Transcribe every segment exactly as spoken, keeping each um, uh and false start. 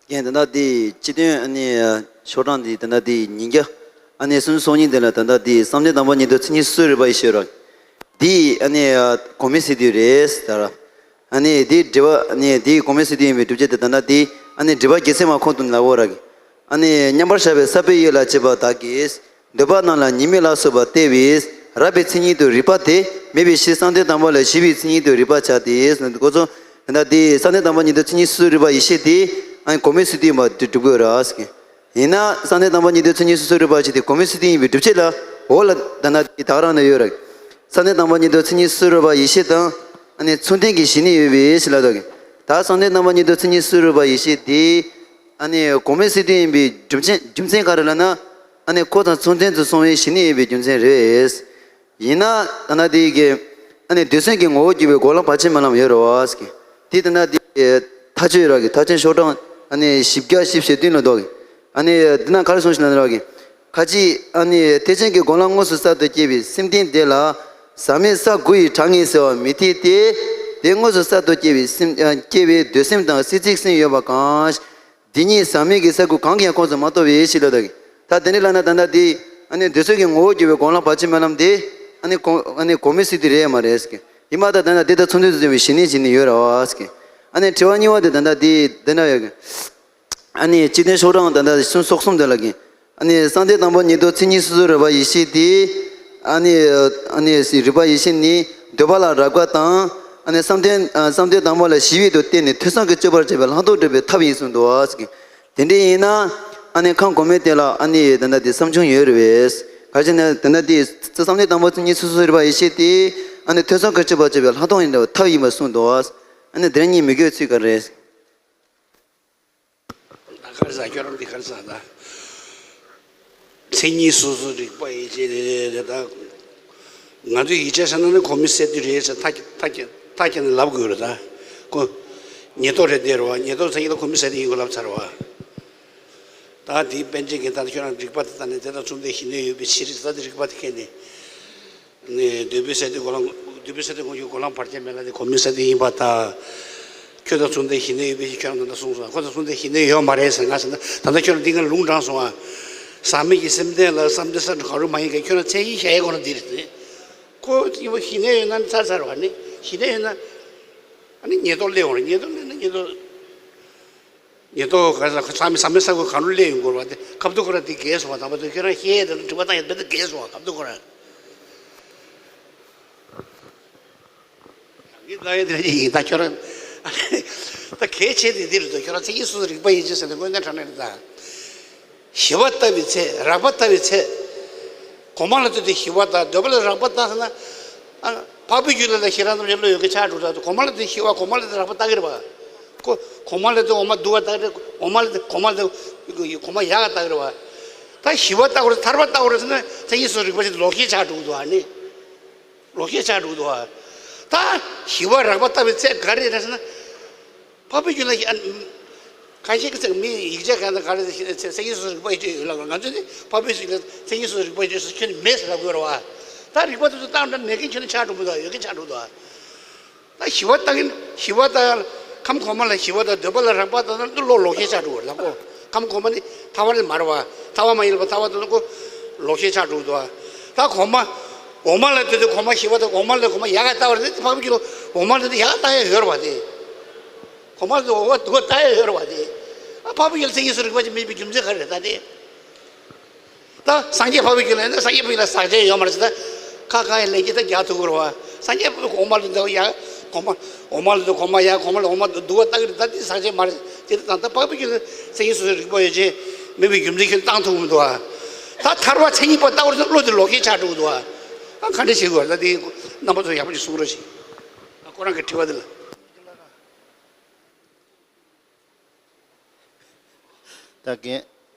རྒན་ད་ལྟ་དེ་སྤྱི་དོན་ཨ་ནི་ཤོག་གྲངས་དེ་ད་ལྟ་དེ་ཉིས་བརྒྱ་ཨ་ནི་སུམ་ཅུ་སོ་གཉིས་དེ་ལ་ད་ལྟ་དེ་བསམ་གཏན་དང་པོ་ཉིད་དུ་མཚན་ཉིད་སོ་སོའི་རིག་པ་ཡེ་ཤེས་ར། དེ་ཨ་ནི་གོང་མའི་སི་ཏུ་རེད་ད་ར། ཨ་ནི་དེ་སྒྲིབ་པ་ཨ་ནི་དེ་གོང་མའི་སི་ཏུ་ཡིན་པའི་སྒྲུབ་བྱེད་དེ་ད་ལྟ་དེ་ཨ་ནི་སྒྲིབ་པ་བརྒྱད་ཚད་མ་ཁོང་དུ་ལ་འོ་ར་གི། ཨ་ནི་མཉམ་པར་བཞག་པའི་ས་པའི་ཡུལ་ལ་སྐྱེས་པ་དག་གིས། འདོད་པ་རྣམས་ལ་ཉེས་དམིགས་ལ་སོགས་པ་བལྟས་པས་རགས་པའི་མཚན་ཉིད་དུ་རིག་པ་དེ་མེད་པའི་ཕྱིར་བསམ་གཏན་དང་པོ་ལ་ཞི་བའི་མཚན་ཉིད་དུ་རིག་པ་བྱ་སྟེ། ཁོ་ཚོ་ད་ལྟ་དེ་བསམ་གཏན་དང་པོ་ཉིད་དུ་མཚན་ཉིད་སོ་སོའི་རིག་པ་ཡེ་ཤེས་དེ་ཨ་ནི་གོང་མའི་སི་ཏུ་ཡིན་པ་སྒྲུབ་དགོས་ར་ཟེར་གི། ཡིན་ན་བསམ་གཏན་དང་པོ་ཉིད་དུ་མཚན་ཉིད་སོ་སོའི་རིག་པ་ཡེ་ཤེས་དེ་གོང་མའི་སི་ཏུ་ཡིན་པའི་སྒྲུབ་བྱེད་ལ་འོ་ལ་ད་ལྟ་དེ་ད་ག་རང་ན་ཡོད་ར། བསམ་གཏན་དང་པོ་ཉིད་དུ་མཚན་ཉིད་སོ་སོའི་རིག་པ་ཡེ་ཤེས་དང་ཨ་ནི་མཚུངས་ལྡན་གྱི་ཞི་གནས་ཡོད་པའི་ཕྱིར་ལ་དོ་གི། ད་བསམ་གཏན་དང་པོ་ཉིད་དུ་མཚན་ཉིད་སོ་སོའི་རིག་པ་ཡེ་ཤེས་དེ། ཨ་ནི་གོང་མའི་སི་ཏུ་ཡིན་པའི་རྒྱུ་མཚན་རྒྱུ་མཚན་ག་རེ་ལབ་ན། ཨ་ནི་ཁོ་དང་མཚུངས་ལྡན་དུ་སོང་བའི་ཞི་གནས་ཡིན་པའི་རྒྱུ་མཚན་རེད། ཡིན་ན་ད་ལྟ་དེ་གི། ཨ་ནི་འདོད་སེམས་ཀྱི་ངོ་བོ་བརྒྱུད་པའི་འགོག་ལམ་བར་ཆད་མེད་ལམ་ཡོད་རེད་བ། དེ་ད་ལྟ་དེ་གི་མཐའ་དཔྱོད་ར་གི་མཐའ་དཔྱོད་ཤོག་གྲངས་ཨ་ནི་བཞི་བརྒྱ་བཞི་བཅུ་ཞེ་བདུན་ལ་འདོགས་གི། ཨ་ནི་འདི་ན་ག་རེ་གསུངས་ཤིག་ལབ་ན་ར་གི། ཁ་ཅིག་ཨ་ནི་ཐེག་ཆེན་གྱི་འགོག་ལམ་དངོས་སུ་གསར་དུ་སྐྱེས་པའི་སེམས་ལྡན་དེ་ལ་ཟག་མེད་ས་དགུ་ཡི་གྲངས་ངེས་ཟེར་བ་མི་འཐད་དེ། དེ་དངོས་སུ་གསར་དུ་སྐྱེས་པའི་སེམས་ཨ་སྐྱེས་པའི་འདོད་སེམས་དང་སྲིད་རྩེའི་སེམས་ཡོད་པ་གང་། འདི་གཉིས་ཟག་མེད་ཀྱི་ས་དགུ་གང་གིས་ཡང་ཁོངས་སུ་མ་གཏོགས་པའི་ཕྱིར་ལ་དག་གི། ད་དེ་འདྲ་ལབ་ན་ད་ལྟ་དེ་ཨ་ནི་འདོད་སེམས་ཀྱི་ངོ་བོ་བརྒྱུད་པའི་འགོག་ལམ་བར་ཆད་མེད་ལམ་དེ་ཨ་ནི་གོ་ཨ་ནི་གོང་མའི་སི་ཏུ་རེད་ཡ་མ་རེད་ཟེར་གི། ཡིན་མ་ད་ད་ལྟ་དེ་དང་མཚུངས་ལྡན་དུ་འཛིན་པའི་ཞི་གནས་ཞི་གནས་ཡོད་ར་བ་ཟེར་གི། ཨ་ནི་དྲི་བ་གཉིས་པ་དེ་ད་ལྟ་དེ་འདི་འདྲ་ཡོད་གི། ཨ་ནི་སྤྱི་དོན་ཤོག་གྲངས་ད་ལྟ་སུམ་ཅུ་སོ་གསུམ་དེ་ལ་གི། ཨ་ནི་བསམ་གཏན་དང་པོ་ཉིད་དུ་མཚན་ཉིད་སོ་སོའི་རིག་པ་ཡེ་ཤེས་དེ། ཨ་ནི་ཨ་ནི་རིག་པ་ཡེ་ཤེས་ནི་འདོད་པ་ལ་རག་པ་དང་། ཨ་ནི་བསམ་གཏན་ཨ་བསམ་གཏན་དང་པོ་ལ་ཞི་བའི་དུ་བརྟེན་ནས་ཐོས་བསམ་གྱིས་དཔྱོད་པར་བྱེད་པའི་ལྷག་མཐོང་སྒྲུབ་པའི་ཐབས་ཡིན་གསུངས་འདུག་བ་ཟེར་གི། དེ་འདྲ་ཡིན་ན་ཨ་ནི་ཁམས་གོང་མའི་དེ་ལ་ཨ་ནི་ད་ལྟ་དེ་བསམ་བྱུང་ཡོད་རེད་པས། ག་ཅི་ན་ད་ལྟ་དེ་བསམ་གཏན་དང་པོ་མཚན་ཉིད་སོ་སོའི་རིག་པ་ཡེ་ཤེས་དེ་ཨ་ནི་ཐོས་བསམ་གྱིས་དཔྱོད་པར་བྱེད་པའི་ལྷག་མཐོང་ཡིན་འདྲ་བའི་ཐབས་ཡིན་པར་གསུངས་འདུག་བ། ཨ་ནི་དེ་རང་གཉིས་མི་དགོས་ཚུལ་ག་རེ་རེད། ད་ག་རེ་ཟ་ཁྱོད་རང་འདི་ག་རེ་ཟ་ད། མཚན་ཉིད་སོ་སོ་རིག་པ་ཡེ་ཤེས་རེད་རེད་ད། ང་ཚོས་ཡིག་ཆ་བཤད་ན་ནི་གོང་མའི་སི་ཏུ་རེད་ཟེར་ཐག་ཐག་ཐག་ཁྱེར་ནས་ལབ་དགོས་རེད་ད། ཁོ་ཉེར་བསྡོགས་རེད་དེ་རེད་བ། ཉེར་བསྡོགས་ཚན་གྱི་ད་གོང་མའི་སི་ཏུ་ཡིན་དགོས་ལབ་ཚར་བ། ད་དེའི་པཎ་ཆེན་གྱིས་ད་ཁྱོད་རང་རིག་པ་དེ་ལྟ་ནས་དེ་དང་མཚུངས་ལྡན་ཞི་གནས་ཡོད་པའི་ཕྱིར་ཟེར་ད་དེ་རིག་པ་དེ་ཁྱེར་ནས། ནས་འདོད་པའི་སི་ཏུ་འགོག་ལམ། འདོད་པའི་སི་ཏུ་འགོག་རྒྱུ་འགོག་ལམ་བར་ཆད་མེད་ལམ་དེ་གོང་མའི་སི་ཏུ་ཡིན་པར་ཐལ། ཁྱོད་དང་མཚུངས་ལྡན་ཞི་གནས་ཡོད་པའི་ཕྱིར། ཁྱོད་རང་ད་ལྟ་གསུངས་སོང་། ཁོ་དང་མཚུངས་ལྡན་ཞི་གནས་ཡོད་མ་རེད་ཟེར་ང་ཟེར་ན་ད་ལྟ་ཁྱོད་རང་འདི་ང་ལུང་དྲངས་སོང་ཨ། ཟག་མེད་ཀྱི་སེམས་ལྡན་ལ་བསམ་གཏན་ས་གང་རུང་མ་ཡིན་གྱི་ཁྱོད་རང་མཚན་ཉིད་བཞག་ཡས་གོ་ན་འདི་རེད་ཟེར། ཁོ་ཡིན་པ་ཞི་གནས་ཡོད་ན་ཚར་ཚར་བ་ནི་ཞི་གནས་ཡོད་ན་ཨ་ནི་ཉེར་བསྡོགས་སླེབས་འོང་རེད། ཉེར་བསྡོགས་སླེབས་ན་ཉེར་བསྡོགས། ཉེར་བསྡོགས་ག་ས་ས་མི་ས་མི་ས་ཁོ་གང་རུང་སླེབས་ཡོང་དགོས་པ་དེ་སྐབས་དུ་ཁོ་ར་དེ་རྒས་སོང་བ་དང་པ་དུ་ཁྱོད་རང་ཤེས་དེ་ལ་དྲི་བ་བཏང་ཡོད་དེ་རྒས་སོང་བ་སྐབས་དུ་ཁོ་ར། ཡིན་ད་ཡོད་དེ་ཡིན་ད་ཁྱོད་རང་ད་གལ་ཆེ་དེ་འདི་རེད་དོ། ཁྱོད་རང་མཚན་ཉིད་སོ་སོ་རིག་པ་ཡེ་ཤེས་ཟེར་ནས་དངོས་གནས་དྲང་གནས་རེད་ད། ཞི་བ་ལྟ་བའི་ཚེ་རགས་པ་ལྟ་བའི་ཚེ། གོང་མ་ལ་ལྟོས་ཏེ་ཞི་བ་ལྟ། འདོད་པ་ལ་རགས་པ་ལྟ་ཟེར་ན། ཨ། འཕགས་པའི་རྒྱུད་ལ་ལ་ཞེ་སྡང་རྣམ་བཞག་བློ་ཡོད་མཁན་ཆགས་འགྲོ་ད། གོང་མ་ལ་ལྟོས་ཏེ་ཞི་བ་གོང་མ་ལ་ལྟོས་ཏེ་རགས་པ་ལྟ་གི་རེད་བ། ཁོ་གོང་མ་ལ་ལྟོས་ཏེ་འོ་མ་སྡུག་པ་ལྟ་གི་རེད། འོ་མ་ལ་ལྟོས་གོང་མ་ལ་ལྟོས་གོང་མ་ལ་ལྟོས་གོང་མ་ཡག་ག་ལྟ་གི་རེད་བ། ད་ཞི་བ་ལྟ་དགོས་རེད་ཐར་པ་ལྟ་དགོས་རེད་ཟེར་ན་མཚན་ཉིད་སོ་སོ་རིག་པ་ཞིག་ལོག་ཤེས་ཆགས་འགྲོ་གི་འདུག་ཨ་ནི། ལོག་ཤེས་ཆགས་འགྲོ་གི་འདུག་ཨ། ད་ཞི་བ་རགས་པ་ལྟ་བའི་ཚེ་ག་རེ་རེད་ཟེར་ན། འཕགས་པའི་རྒྱུད་ལ་ཨ། ཁ་ཤས་ཀྱིས་མི་ཡིག་ཆ་གང་དང་ག་རེ་མཚན་ཉིད་སོ་སོ་རིག་པ་ཡོད་ཡོད་ལབ། ང་ཚོས་ནི་འཕགས་པའི་རྒྱུད་ལ་མཚན་ཉིད་སོ་སོ་རིག་པ་ཡོད་ཟེར་ཁྱོན་ནས་མེད་ཟེར་ལབ་དགོས་རེད་བ། ད་རིག་པ་དེ་ཚོ་བཏང་ན་མེད་མཁན་ཁྱོན་ནས་ཆགས་འགྲོ་གི་འདུག་ཡོད་མཁན་ཆགས་འགྲོ་གི་འདུག་ད་ཞི་བ་ལྟ་གིན་ཞི་བ་ལྟ། ཁམས་གོང་མ་ལ་ཞི་བ་དང་འདོད་པ་ལ་རགས་པ་ལྟ་ན་བློ་ལོག་ཤེས་ཆགས་འགྲོ་གི་རེད་ལབ་གོ། ཁམས་གོང་མ་ནི་ཐར་པ་ནི་མ་རེད་བ། ཐར་པ་མ་ཡིན་ལ་བ་ཐར་པ་ལྟ་ན་ཁོ་ལོག་ཤེས་ཆགས་འགྲོ་གི་འདུག་བ། ད་གོང་མ། འོ་མ་ལ་ལྟོས་ཏེ་གོང་མ་ཞི་བ་དང་འོ་མ་ལ་འོ་མ་ཡག་ག་ལྟ་བ་རེད་དེ་འཕགས་པའི་རྒྱུད་ལ་འོ་མ་ལ་ལྟོས་ཏེ་ཡག་ག་ལྟ་ཡ་ཡོད་རེད་བ་དེ། གོང་མ་ལ་འོ་མ་སྡུག་པ་ལྟ་ཡ་ཡོད་རེད་བ་དེ། ཨ་འཕགས་པའི་རྒྱུད་ལ་མཚན་ཉིད་སོ་སོ་རིག་པ་ཅིག་མེད་པའི་རྒྱུ་མཚན་ག་རེ་རེད་ད་དེ། ད་སངས་རྒྱས་འཕགས་པའི་རྒྱུད་ལ་ཡིན་ན་སངས་རྒྱས་འཕགས་པའི་རྒྱུད་ལ་ཟག་བཅས་ཡོད་མ་རེད་ཟེར་ད། ཁ་ཁ་ཡི་ལན་གྱིས་ད་རྒྱག་ཐུབ་ཀྱི་རེད་བ། སངས་རྒྱས་འཕགས་པའི་གོང་མ་ལ་འདུག་ཡ། གོང་མ། འོ་མ་ལ་འདུག་གོང་མ་ཡ། གོང་མ་ལ་འོ་མ་འདུག་སྡུག་པ་ལྟ་གི་རེད་ད་དེ་ཟག་བཅས་མ་རེད་དེ། ད་ད་འཕགས་པའི་རྒྱུད་ལ་མཚན་ཉིད་སོ་སོའི་རིག་པ་ཡོད་ཅེས་མེད་པའི་རྒྱུ་མཚན་ཁྱོན་བཏང་ཐུབ་ཀྱི་མི་འདུག་བ། ད་ཐར་པ་མཚན་ཉིད་པ་ལྟ་བུར་བློ་དེ་ལོག་ཤེས་ཆགས་འགྲོ་གི་འདུག་བ། ཨ་ག་འདྲ་བྱེད་དགོས་རེད་ད་དེ་རྣམ་པ་ཚོ་ཡག་པོ་ཅིག་གསུང་རོགས་ཞེས། ཨ་ཁོ་རང་གི་དྲི་བ་དེ་ལ། ད་རྒན།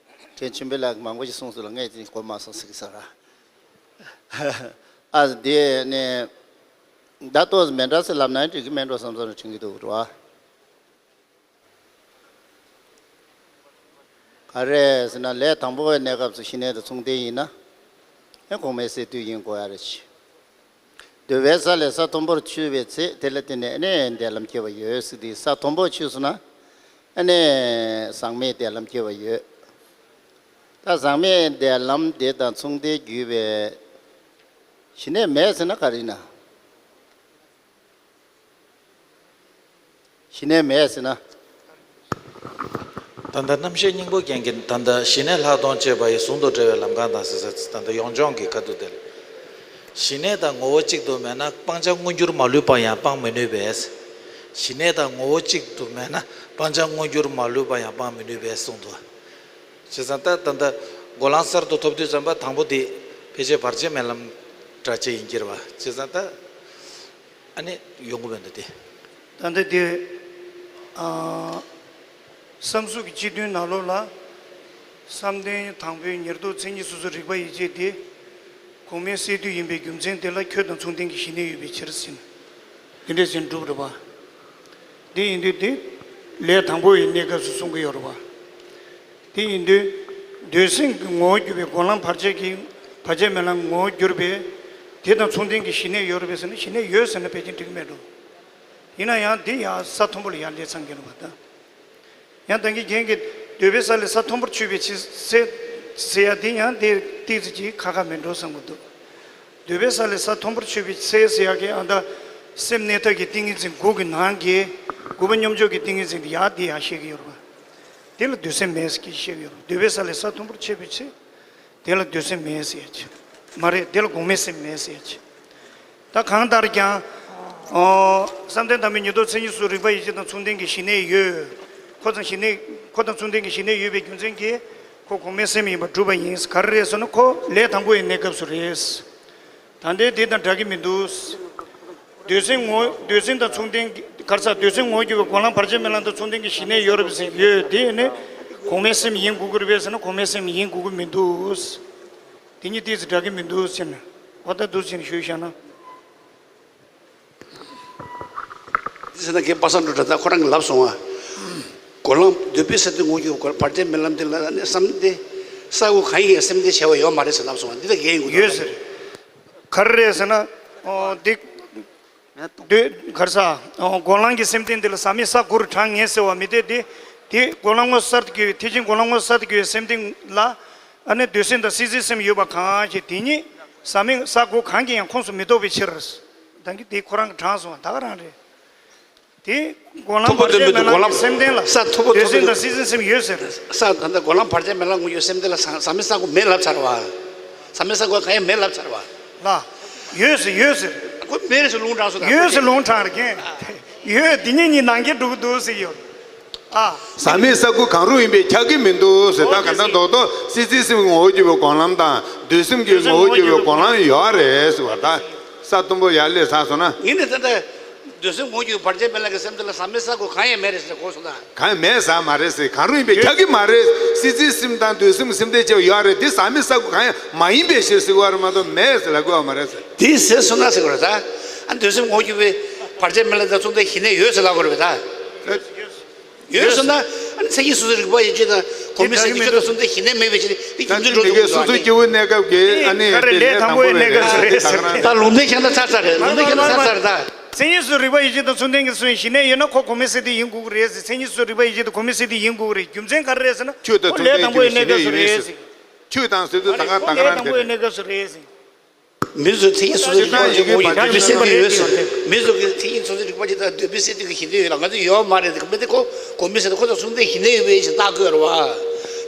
རྒན་ཆེན་པོ་ལགས་མང་པོ་ཞིག་གསུངས་སོང་ལ་ངས་ཅིག་གོ་མ་སོང་ཟེར་གི་ས་ར། ཨ་དེ་ནས་ད་ལྟོ་མེ་འདྲ་ཟེར་ལབ་ན་འགྲིག་གི་མེད་འགྲོ་བསམ་བསམ་དྲན་གི་འདུག་ར། ག་རེ་ཟེར་ན་ལས་དང་པོ་བའི་གནས་སྐབས་སུ་ཞི་གནས་དང་མཚུངས་ལྡན་ཡིན་ན། ཨེ་གོང་མའི་སི་ཏུ་ཡིན་དགོས་ཡ་རེད། འདོད་པའི་ས་ལས་ས་མཐོན་པོར་ཆུད་པའི་ཚེ་དེ་ལ་བརྟེན་ནས་ཨེ་ནས་བདེ་ལམ་སྐྱེ་བ་ཡོད་ཟེར་དུས་ས་མཐོན་པོར་ཆུད་སོང་ན། ཨ་ནི་ཟག་མེད་བདེ་ལམ་སྐྱེ་བ་ཡོད། ད་ཟག་མེད་བདེ་ལམ་དེ་དང་མཚུངས་ལྡན་གྱུར་པའི་ཞི་གནས་མེད་ཟེར་ན་ག་རེ་ཡིན་ན། ཞི་གནས་མེད་ཟེར་ན། ད་ལྟ་རྣམ་ཤེས་སྙིང་པོ་རྒྱན་གྱི་ད་ལྟ་ཞི་གནས་ལྷག་མཐོང་སྤྱོད་པ་ཡི་ཟུང་དུ་འབྲེལ་བའི་ལམ་ཁ་དང་ཟེར་ས་ད་ལྟ་ཡོངས་སྦྱོང་གི་ཁ་ཐུག་དེ་ལ། ཞི་གནས་དང་ངོ་བོ་གཅིག་ཏུ་མེད་ན་སྤང་བྱ་མངོན་གྱུར་མ་ལུས་པ་ཡང་སྤང་མི་ནུས་པས། ཞི་གནས་དང་ངོ་བོ་གཅིག་ཏུ་མེད་ན་སྤང་བྱ་མངོན་གྱུར་མ་ལུས་པ་ཡང་སྤང་མི་ནུས་པས་གསུངས་འདུག་བྱས་ཙང་ད་ད་ལྟ་གོ་ལའང་གསར་དུ་ཐོབ་དུས་ཙམ་པ་དང་པོ་དེ་ཕལ་ཆེར་བར་ཆད་མེད་ལམ་འདྲ་ཅིག་ཡིན་གྱི་རེད་བ། བྱས་ཙང་ད། ཨ་ནི་ཡོང་གི་མེད་འདུག་སྟེ། ད་ལྟ་དེ། ཨ། བསམ་གཟུགས་ཀྱི་སྤྱི་དོན་ནང་ལོགས་ལ། བསམ་གཏན་དང་པོའི་ཉེར་བསྡོགས་མཚན་ཉིད་སོ་སོར་རིག་པ་ཡིད་བྱེད་དེ། གོང་མའི་སས་བསྡུས་ཡིན་པའི་རྒྱུ་མཚན་དེ་ལ་ཁྱོད་དང་མཚུངས་ལྡན་གྱི་ཞི་གནས་ཡོད་པའི་ཕྱིར་ཟེར། འདི་འདྲ་ཟེར་འགྲུབ་རེད་པ། འདི་ཡིན་དུས་དེ། ལས་དང་པོ་ཡི་གནས་སྐབས་སུ་གསུང་གི་ཡོད་རེད་པ། དེ་ཡིན་དུས། འདོད་སེམས་ཀྱི་ངོ་བོར་གྱུར་པའི་སྒོམ་ལམ་བར་ཆད་ཀྱི་བར་ཆད་མེད་ལམ་ངོ་བོར་གྱུར་པའི། དེ་དང་མཚུངས་ལྡན་གྱི་ཞི་གནས་ཡོད་རེད་པས་ཟེར་ན་ཞི་གནས་ཡོད་ཟེར་ན་ཕལ་ཆེར་འགྲིག་གི་མེད་འགྲོ། ཡིན་ན་ཡང་འདི་ཡང་ས་མཐོན་པོ་ལ་ཡར་སླེབས་ཚར་གྱི་རེད་པ་ད། ཡང་ད་གིན་རྒན་གྱིས་འདོད་པའི་ས་ལས་ས་མཐོན་པོར་ཆུད་པའི་ཕྱིར་ཟེར་ཟེར་ཡ་འདི་ཡང་དེ་ཏོག་ཙམ་ཅིག་ཁ་ཁ་མེད་འགྲོ་བསམ་གྱི་འདུག་འདོད་པའི་ས་ལས་ས་མཐོན་པོར་ཆུད་པའི་ཚེ་ཟེར་ཡག་གི་ཨ་ད་སེམས་གནས་ཐབས་ཀྱི་ཏིང་ངེ་འཛིན་དགུ་གི་ནང་གི་དགུ་པ་སྙོམས་འཇུག་གི་ཏིང་ངེ་འཛིན་དེ་ཡག་དེ་ཡག་བཤད་ཀྱི་ཡོད་རེད་པ། དེ་ལ་འདོད་སེམས་མེད་ཟེར་གྱི་བཤད་ཀྱི་ཡོད་རེད། འདོད་པའི་ས་ལས་ས་མཐོན་པོར་ཆུད་པའི་ཚེ། དེ་ལ་འདོད་སེམས་མེད་ཟེར་ཡག་ཅིག་མ་རེད། དེ་ལ་གོང་མའི་སེམས་མེད་ཟེར་ཡག་ཅིག་ད་གང་ལྟར་ཀྱང་། ཨོ། བསམ་གཏན་དང་པོའི་ཉེར་བསྡོགས་མཚན་ཉིད་སོ་སོར་རིག་པ་ཡིད་བྱེད་དང་མཚུངས་ལྡན་གྱི་ཞི་གནས་ཡོད། ཁོ་དང་ཞི་གནས། ཁོ་དང་མཚུངས་ལྡན་གྱི་ཞི་གནས་ཡོད་པའི་རྒྱུ་མཚན་གྱིས་ཁོ་གོང་མའི་སེམས་ཡིན་པར་གྲུབ་པ་ཡིན། ག་རེ་རེད་ཟེར་ན་ཁོ་ལས་དང་པོ་ཡི་གནས་སྐབས་སུ་རེད། ད་ལྟའི་དེ་དང་འདྲ་གི་མི་འདུག་འདོད་སེམས་ངོ་། འདོད་སེམས་དང་མཚུངས་ལྡན་གྱི་ག་རེ་ཟ། འདོད་སེམས་ངོ་བོར་གྱུར་པའི་སྒོམ་ལམ་བར་ཆད་མེད་ལམ་དང་མཚུངས་ལྡན་གྱི་ཞི་གནས་ཡོད་རེད་པས་ཟེར་ཡོད་དེ་ནི། གོང་མའི་སེམས་ཡིན་དགོས་ཀྱི་རེད་པས་ཟེར་ན་གོང་མའི་སེམས་ཡིན་དགོས་ཀྱི་མི་འདུག་དེ་གཉིས་ཏོག་ཙམ་འདྲ་གི་མི་འདུག་ཟེར་ནས་འོ་ད་འདུག་ཟེར་ནས་ཞུས་བཞག་ན། འདི་ཟེར་ན་རྒན་པ་སངས་སྒྲོལ་གྲྭ་ཚང་ཁོ་རང་གིས་ལབ་སོང་ང་། སྒོམ་ལམ་འདོད་པའི་ས་དེ་ངོ་བོར་གྱུར་པའི་བར་ཆད་མེད་ལམ་དེ་ལ་ནི་བསམ་གཏན། ས་དགུ་གང་ཡིན་ཡང་སེམས་གཏན་བྱས་པ་ཡོད་མ་རེད་ཟེར་ལབ་སོང་ང་། འདི་ལ་རྒན་ཡིན་དགོས་ཡོད་ཟེར། ག་རེ་རེད་ཟེར་ན། ཨོ་འདི། འདོད། ག་རེ་ཟ། སྒོམ་ལམ་གྱི་སེམས་རྟེན་འདི་ལ་ཟག་མེད་ས་དགུར་གྲངས་ངེས་ཟེར་བ་མི་འཐད་དེ། དེ་སྒོམ་ལམ་ངོ་གསར་དུ་གྱུར་པའི་ཐེག་ཆེན་སྒོམ་ལམ་ངོ་གསར་དུ་གྱུར་པའི་སེམས་རྟེན་ལ། ཨ་ནི་འདོད་སེམས་དང་སྲིད་རྩེའི་སེམས་ཡོད་པ་གང་ཞིག་དེ་ཉིད་ཟག་མེད་ས་དགུ་གང་གིས་ཡང་ཁོངས་སུ་མི་གཏོགས་པའི་ཕྱིར། ད་གིན་དེ་ཁོ་རང་གིས་དྲངས་སོང་བ་ད་ག་རང་རེད། དེ་སྒོམ་ལམ་མཐུག་པོ་བར་ཆད་མེད་ལམ་གྱི་སེམས་རྟེན་ལ་ས་མཐུག་པོ་འདོད་སེམས་དང་སྲིད་རྩེའི་སེམས་ཡོད་ཟེར། ས་ད་ལྟ་སྒོམ་ལམ་བར་ཆད་མེད་ལམ་ངོ་བོའི་སེམས་རྟེན་ལ་ཟག་ཟག་མེད་ས་དགུ་མེད་ལབ་ཚར་བ། ཟག་མེད་ས་དགུ་གང་ཡང་མེད་ལབ་ཚར་བ། ལ། ཡོད་ཟེར་ཡོད་ཟེར། ཁོ་མེད་ཟེར་ལུང་དྲངས་སོང་ད། ཡོད་ཟེར་ལུང་དྲངས་རེད་རྒན། ཡོད་དེ་གཉིས་གཉིས་ནང་འགལ་འགྲོ་གི་འདུག་ཟེར་ཡོད། ཨ། ཟག་མེད་ས་དགུ་གང་རུང་ཡིན་པས་ཁྱབ་ཀྱི་མི་འདུག་ཟེར། ད་ག་ད་རྡོག་རྡོག་སྲིད་རྩེའི་སེམས་ངོ་བོར་གྱུར་པའི་སྒོམ་ལམ་དང་འདོད་སེམས་ཀྱི་ངོ་བོར་གྱུར་པའི་སྒོམ་ལམ་ཡོད་རེད་ཟེར་བ་ད། ས་མཐོན་པོ་ཡར་སླེབས་ཚར་སོང་ན། ངས་ནི་ད་ལྟ་འདོད་སེམས་ངོ་བོར་གྱུར་པའི་བར་ཆད་མེད་ལམ་གྱི་སེམས་རྟེན་ལ་ཟག་མེད་ས་དགུ་གང་ཡང་མེད་རེད་ཟེར་གོ་སོང་ད། གང་ཡང་མེད་ཟེར་མ་རེད་ཟེར། གང་རུང་ཡིན་པས་ཁྱབ་ཀྱི་མ་རེད། སྲིད་རྩེའི་སེམས་དང་འདོད་སེམས་སེམས་རྟེན་བྱས་པ་ཡོད་རེད། འདི་ཟག་མེད་ས་དགུ་གང་ཡང་མ་ཡིན་པའི་ཕྱིར་ཟེར་བ་རེད་མ་གཏོགས་མེད་ཟེར་ལབ་དགོས་པ་མ་རེད་ཟེར། དེ་ཟེར་སོང་ན་ཟེར་དགོས་རེད་ད། ཨ་འདོད་སེམས་ངོ་བོར་གྱུར་པའི་བར་ཆད་མེད་ལམ་དང་མཚུངས་ལྡན་ཞི་གནས་ཡོད་ཟེར་ལབ་དགོས་རེད་པས་ད། ཡོད་སོང་ན་ཨ་ནི་མཚན་ཉིད་སོ་སོའི་རིག་པ་ཡིད་བྱེད་དང་གོང་མའི་སེམས་ཀྱི་ཁྱོད་དང་མཚུངས་ལྡན་ཞི་གནས་མེད་པའི་ཕྱིར་དེ་རྒྱུ་མཚན་འགྲོ་ཐུབ་ཀྱི་འདུག་སོ་སོའི་སྐྱེ་བོའི་གནས་སྐབས་ཀྱི་ཨ་ནི་ག་རེ་ལས་དང་པོའི་གནས་སྐབས་སུ་རེད་ཟེར། ད་ལུང་འདྲེན་ཁྱད་མཚར་ཚར་རེད། ལུང་འདྲེན་ཁྱད་མཚར་ཚར་རེད་ད། མཚན་ཉིད་སོ་སོའི་རིག་པ་ཡིད་བྱེད་དང་མཚུངས་ལྡན་གྱི་སོ་སོའི་ཞི་གནས་ཡོད་ན་ཁོ་གོང་མའི་སེམས་རྟེན་ཡིན་དགོས་ཀྱི་རེད་ཟེར། མཚན་ཉིད་སོ་སོའི་རིག་པ་ཡིད་བྱེད་དང་གོང་མའི་སེམས་རྟེན་ཡིན་དགོས་ཀྱི་རེད། རྒྱུ་མཚན་ག་རེ་རེད་ཟེར་ན་ཁྱོད་དང་ཁོ་ལས་དང་པོའི་གནས་སྐབས་སུ་རེད་ཟེར། ཁྱོད་དང་ཟེར་དུས་ད་ག་ད་ག་རང་དེ་རེད། མི་ཚོས་མཚན་ཉིད་སོ་སོའི་རིག་པ་ཅིག་ངོ་བོ་ཡིན་འདོད་པའི་སེམས་རྟེན་ཡོད་ཟེར། མི་ཚོ་གིས་མཚན་ཉིད་སོ་སོའི་རིག་པ་ཅིག་དང་འདོད་པའི་སེམས་རྟེན་གྱི་ཞི་གནས་ཡོད་ལ་ང་ཚོ་ཡོད་མ་རེད་ཟེར། མི་དེ་ཁོ་གོང་མའི་སེམས་རྟེན་ཁོ་དང་མཚུངས་ལྡན་ཞི་གནས་ཡོད་པའི་ཕྱིར་བཏགས་དགོས་རེད་བ།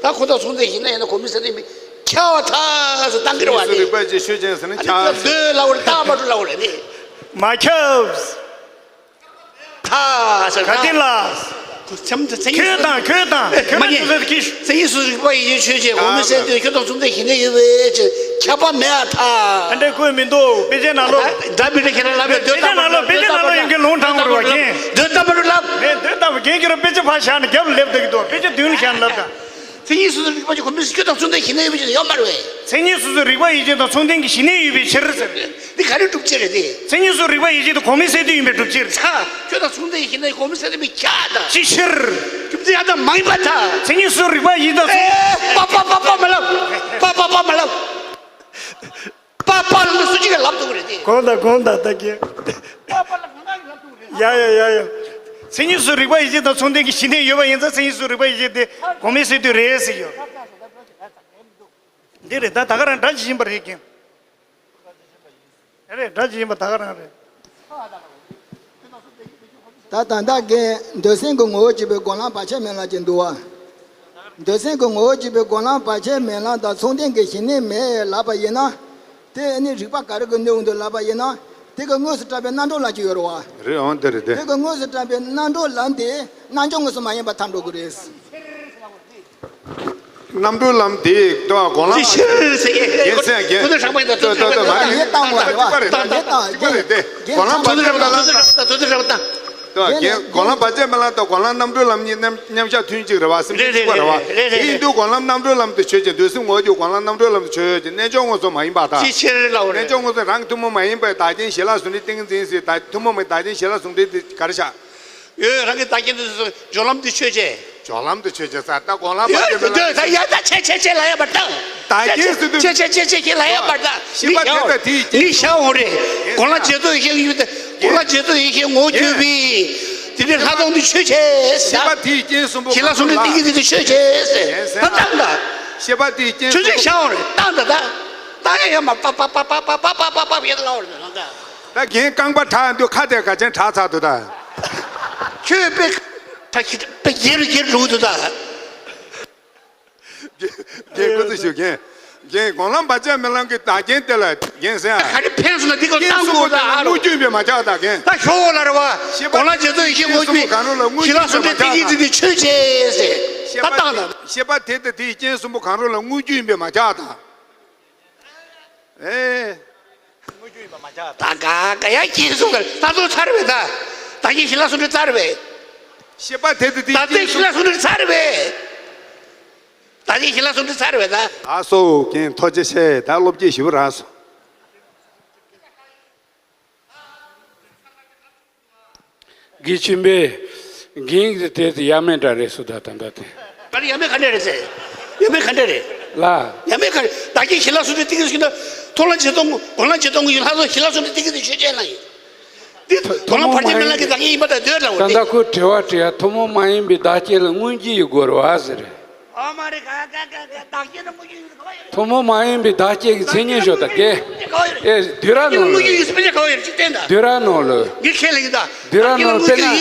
ད་ཁོ་དང་མཚུངས་ལྡན་ཞི་གནས་ཡིན་ན་གོང་མའི་སེམས་རྟེན་མི་ཁྱབ་པར་ཐལ་ཟེར་བཏང་གི་རེད་བ། མཚན་ཉིད་སོ་སོའི་རིག་པ་ཅིག་ཤོད་ཅན་ཟེར་ན་ཨ་ནི་ཁྱབ་ཁྱབ་ཟེར། འདོད་ལབ་པ་རེད། བཏགས་མ་འགྲོ་ལབ་པ་རེད་ནི། མ་ཁྱབ། ཐ་ཟེར་ག་དེ་ལ། མཚན་མཚན་ཉིད་ཁྱོད་དང་ཁྱོད་དང་ཁྱོད་མ་དང་ཉེ་ཁྱོད་དང་ཁྱོད། མཚན་ཉིད་སོ་སོའི་རིག་པ་ཡིད་བྱེད་ཆོས་ཅན། གོང་མའི་སེམས་རྟེན་ཁྱོད་དང་མཚུངས་ལྡན་ཞི་གནས་ཡོད་པའི་ཕྱིར་ཁྱབ་པ་མེད་པར་ཐལ། ཨ་འདྲ་བཀོད་མི་འདུག་དཔེ་ཆའི་ནང་ལོགས། ད་མི་འདྲ་ཁྱེད་རང་ལབ་པའི་དཔེ་འདོད་ཆའི་ནང་ལོགས། དཔེ་ཆའི་ནང་ལོགས་ཡིན་གྱི་ལུང་དྲངས་དགོས་རེད་བ། རྒན། འདོད་དམ་པ་རུ་ལབ། མེད། འདོད་དམ་པ་རྒན་ཁྱེད་རང་དཔེ་ཆ་ཕར་བཞག་ནས་རྒྱབ་ལ་སླེབས་བསྡད་ཀྱི་འདུག་དཔེ་ཆ་མདུན་ལ་བཞག་ནས་ལབ་དང་། མཚན་ཉིད་སོ་སོའི་རིག་པ་ཅིག་གོང་མའི་སེམས་ཁྱོད་དང་མཚུངས་ལྡན་ཞི་གནས་ཡོད་པའི་ཕྱིར་ཡོད་མ་རེད་བས། མཚན་ཉིད་སོ་སོའི་རིག་པ་ཡིད་བྱེད་དང་མཚུངས་ལྡན་གྱི་ཞི་གནས་ཡོད་པའི་ཕྱིར་ཟེར། འདི་ག་རེ་སྒྲུབ་བྱེད་རེད་དེ། མཚན་ཉིད་སོ་སོའི་རིག་པ་ཡིད་བྱེད་དང་གོང་མའི་སེམས་རྟེན་ཡིན་པའི་སྒྲུབ་བྱེད་རེད། ད་ཁྱོད་དང་མཚུངས་ལྡན་ཞི་གནས་གོང་མའི་སེམས་རྟེན་མི་ཁྱབ་ད། ཅི་ཕྱིར། རྒྱུ་མཚན་ཡང་དག་མ་ཡིན་པར་ཐལ། མཚན་ཉིད་སོ་སོའི་རིག་པ་ཡིད་དང་། ཨེ། པ་པ་པ་པ་མ་ལབ། པ་པ་པ་མ་ལབ། པ་པ་ལ་སུ་གཅིག་གིས་ལབ་ཐུབ་ཀྱི་རེད་དེ། གོང་དང་གོང་དང་ད་གིན། པ་པ་ལ་གང་ལ་ལབ་ཐུབ་ཀྱི་རེད། ཡ་ཡ་ཡ་ཡ། མཚན་ཉིད་སུ་རིག་པ་ཡིད་བྱེད་དང་མཚུངས་ལྡན་གྱི་གཞི་གནས་ཡོད་པ་ཡིན་ཙང་མཚན་ཉིད་སུ་རིག་པ་ཡིད་བྱེད་དེ་གོང་མའི་སྲོལ་དུ་རེད་ཟེར་ཡོད། འདི་རེད། ད་ད་ག་རང་སྒྲ་ཇི་བཞིན་པ་རེད་ཀྱང་། རེད། སྒྲ་ཇི་བཞིན་པ་ད་ག་རང་རེད། ད་ད་ལྟ་གི་འདོད་སེམས་ཀྱི་ངོ་བོ་གཅིག་པའི་སྒོམ་ལམ་བར་ཆད་མེད་ལམ་གཅིག་འདུག་བ། འདོད་སེམས་ཀྱི་ངོ་བོ་གཅིག་པའི་སྒོམ་ལམ་བར་ཆད་མེད་ལམ་དང་མཚུངས་ལྡན་གྱི་གཞི་གནས་མེད་ལབ་པ་ཡིན་ན། དེ་ནི་རིགས་པ་ག་རེ་གི་གནོད་འདུག་ལབ་པ་ཡིན་ན། དེ་གི་དངོས་སུ་གྲུབ་པའི་རྣམ་གྲོལ་ལམ་གཅིག་ཡོད་རེད་བ། རེད་འོང་། དེ་རེད་དེ། དེ་གི་དངོས་སུ་གྲུབ་པའི་རྣམ་གྲོལ་ལམ་དེ་རྣལ་འབྱོར་དངོས་སུ་མ་ཡིན་པར་ཐལ་འགྲོ་གི་རེད། རྣམ་གྲོལ་ལམ་དེ་ལྟ་བ་སྒོམ་ལམ། ཅི་ཕྱིར་ཟེར་ཡས། ཡིན་ཟེར་ཡ་གན། ཁོ་ཚོ་ཧྲང་པ་ཡིན་ད། ཏོ་ཏོ་ཏོ་མ་རེད། ཡིན་བཏང་བ་རེད་བ། ཡིན་བཏང་། གཅིག་པ་རེད་དེ། གཅིག་པ་རེད་དེ། སྒོམ་ལམ་བར་ཆད་མེད་ལམ། ཏོ་ཏོ་ཏོ་ཏོ་ཏོ་ཏོ། ལྟ་བ་གན། སྒོམ་ལམ་བར་ཆད་མེད་ལམ་དང་སྒོམ་ལམ་རྣམ་གྲོལ་ལམ་གཉིས་མཉམ་མཉམ་གཞག་ཐུན་གཅིག་རེད་བ། སེམས་ཅན་གཅིག་པ་རེད་བ། རེད་རེད། ཡིན་དུས་སྒོམ་ལམ་རྣམ་གྲོལ་ལམ་དུ་ཆོས་ཅན། འདོད་སེམས་ངོ་བོ་ཀྱང་སྒོམ་ལམ་རྣམ་གྲོལ་ལམ་དུ་ཆོས་ཅན། རྣལ་འབྱོར་དངོས་སུ་མ་ཡིན་པར་ཐལ། ཅི་ཕྱིར་ལབ་པ་རེད། རྣལ་འབྱོར་དངོས་སུ་རང་གི་ཐུན་མོང་མ་ཡིན་པའི་བདག་རྐྱེན་གཞན་ལ་ཟུང་འབྲེལ་ཏིང་འཛིན་ཟེར། ད་ཐུན་མོང་མ་ཡིན་བདག་རྐྱེན་གཞན་ལ་ཟུང་འབྲེལ་དེ་ག་རེ་བཞག་ཡོད། རང་གི་བདག་རྐྱེན་དུ་སྦྱོར་ལམ་དུ་ཆོས་ཅན། སྦྱོར་ལམ་དུ་ཆོས་ཅན་ཟེར། ད་སྒོམ་ལམ་བར་ཆད་མེད་ལམ། ད་ཡ་ད་ཆེ་ཆེ་ཆེ་ལ་ཡ་བར་ད། བདག་རྐྱེན་ཟེར་དུས། ཆེ་ཆེ་ཆེ་ཆེ་ཆེ་ལ་ཡ་བར་ད། ཤེས་པ་དེ་དང་དེའི་རྐྱེན། ནི་བྱ་འོང་རེད། སྒོམ་ལམ་རྗེས་ཐོབ་ཡེ་ཤེས་ཡོད་དེ། སྒོམ་ལམ་རྗེས་ཐོབ་ཡེ་ཤེས་ངོ་བོ་གྱུར་པའི། དེ་ནི་ལྷག་མཐོང་དུ་ཆོས་ཅན་ཟེར། ཤེས་པ་དེའི་རྐྱེན་གསུམ་པོ་གཞི་ལ་ཟུང་འབྲེལ་ཏིང་འཛིན་དུ་ཆོས་ཅན་ཟེར། ད་བཏང་ད། ཤེས་པ་དེའི་རྐྱེན་ཆོས་ཅན་བྱ་འོང་རེད། བཏང་ད་ད། བཏང་ཡ་ཡ་མ་པ་པ་པ་ཡ་ད་ལ་འོང་རེད་ད། ད་རྒན་རྐང་པ་བྲག་འདུག་ཁ་དེ་ག་ཅན་བྲག་ཚར་འདུག་ད། ཁྱོད་དཔེ་ཁྲ་ཁྱི་དཔེ་རྒྱལ་རུ་རྒྱལ་འགྲོ་འདུག་ད། རྒན་ཁོ་ཚོ་ཞུ་རྒན། རྒན་སྒོམ་ལམ་བར་ཆད་མེད་ལམ་གྱི་བདག་རྐྱེན་དེ་ལ་རྒན་ཟེར་ཡ། ག་རེ་ཕན་སོང་ན་འདི་ག་རྐྱེན་བཏང་གསུམ་པོ་དགོས་ད། དེ་ལ་ཨ་རོ། དངོས་རྒྱུ་ཡིན་པས་མ་ཁྱབ་ད་རྒན། ད་ཞོག་ལ་རེ་བ། ཤེས་པ་སྒོམ་ལམ་རྗེས་ཐོབ་ཡེ་ཤེས་ངོ་བོ་གྱུར། གཞི་ལ་ཟུང་འབྲེལ་ཏིང་འཛིན་དུ་ཆོས་ཅན་ཟེར། ད་བཏང་ད། ཤེས་པ་དེ་དང་དེའི་རྐྱེན་གསུམ་པོ་གང་རུང་ལ་དངོས་རྒྱུ་ཡིན་པས་མ་ཁྱབ་ད། ཨེ། ད་ག་ག་ཡ་སྐྱེས་སོང་ག་ད་ཚོ་ཚར་བས་ད། ད་གིན་ཞི་ལ་སུ་འདྲ་ཚར་བས། ཤེས་པ་དེ་དེ་དེ་ད་ལྟའི་ཞི་ལ་སུ་འདྲ་ཚར་བས། ད་གིན་ཞི་ལ་སུ་འདྲ་ཚར་བས་ད། ཨ་སོ་རྒན་ཐུགས་རྗེ་ཆེ། ད་སློབ་སྐྱེས་ཞུ་རག་སོང་། དགེ་ཆེན་པོས། རྒན་གྱི་དེ་དེ་ཡ་མེད་འདྲ་རེད་སུ་ད་ད་ད་དེ། ད་ནི་ཡ་མེད་ག་འདྲ་རེད་ཟེར། ཡ་མེད་ག་འདྲ་རེད། ལ། ཡ་མེད་ག་རེད། ད་གིན་ཞི་ལ་སུ་འདྲ་ཏིག་ཏིག་ཞིག་ད། ཐོག་ལ་ཇེ་ཏོང་གོ་ལ་ཇེ་ཏོང་གི་ལྷ་ཚོ་ཞི་ལ་སུ་འདྲ་ཏིག་ཏིག་ཆོས་ཅན་ལ་ཡིན། འདི་ཐོག་ལ་བར་ཆད་མེད་ལ་གི་ད་གིན་ཡིན་པ་ད་འདོད་ལ་འོ་ད་དེ། ད་ཁོས་དྲི་བ་དྲི་ཡ་ཐུན་མོང་མ་ཡིན་པའི་བདག་རྐྱེན་ལ་དངོས་རྒྱུ་ཡི་སྒོ་རུ་བ་ཟེར། ཨ་མ་རེ་ག་ག་ག་ག་བདག་རྐྱེན་ལ་དངོས་རྒྱུ་ཡི་སྒོ་ཡོད། ཐུན་མོང་མ་ཡིན་པའི་བདག་རྐྱེན་གྱི་མཚན་ཉིད་ཞོག་ད་གེ། ཨེ་དུས་ར་ནོ་ལོ། དུས་ར་ནོ་ལོ། དེ་ཁས་ལེན་གྱི་ད། དུས་ར་ནོ་ལོ་དཔེར་ན།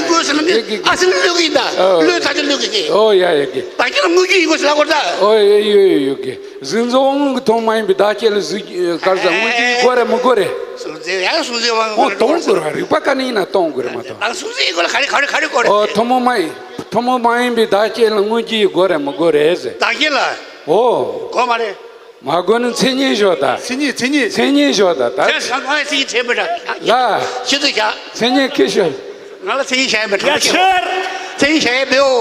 ཨ་སེམས་ལོས་ཀྱི་ད། ལོས་ཐ་ཆ་ལོས་ཀྱི་གེ། ཨོ་ཡ་ཡ་གེ། བདག་རྐྱེན་ལ་དངོས་རྒྱུ་ཡི་སྒོ་ཟེར་ལ་གོ་ད། ཨོ་ཡ་ཡོ་ཡོ་ཡོ་གེ། གཟུགས་འཛིན་དབང་ངོ་གི་ཐུན་མོང་མ་ཡིན་པའི་བདག་རྐྱེན་ལ་གཟུགས་ག་རེ་ཟེར་དངོས་རྒྱུ་ཡི་སྒོ་རེད་མི་སྒོ་རེད། གཟུགས་འཛིན་ཡང་གཟུགས་འཛིན་དབང་ངོ་ཨོ་གཏོང་དགོས་ར། རིགས་པ་ག་ནས་ཡིན་ན་གཏོང་དགོས་རེད་མ་གཏོང་། ཨ་གཟུགས་འཛིན་ཡི་སྒོ་ལ་ག་རེ་ག་རེ་ག་རེ་དགོས་རེད། ཨོ་ཐུན་མོང་མ་ཡིན། ཐུན་མོང་མ་ཡིན་པའི་བདག་རྐྱེན་ལ་དངོས་རྒྱུ་ཡི་སྒོ་རེད་མི་སྒོ་རེད་ཟེར། བདག་རྐྱེན་ལ། ཨོ། གོ་མ་རེད། མ་གོ་ནི་མཚན་ཉིད་ཞོག་ད། མཚན་ཉིད་མཚན་ཉིད། མཚན་ཉིད་ཞོག་ད་ད། ཁྱེད་ང་ལ་མཚན་ཉིད་དྲན་མི་འདྲ། ལ། ཤི་དུ་བཞག་མཚན་ཉིད་ཁྱི་ཤོག་ང་ལ་མཚན་ཉིད་བཞག་ཡ་མི་འདྲ། ཡ་ཁྱེད། མཚན་ཉིད་བཞག་ཡ་མེད་འོ།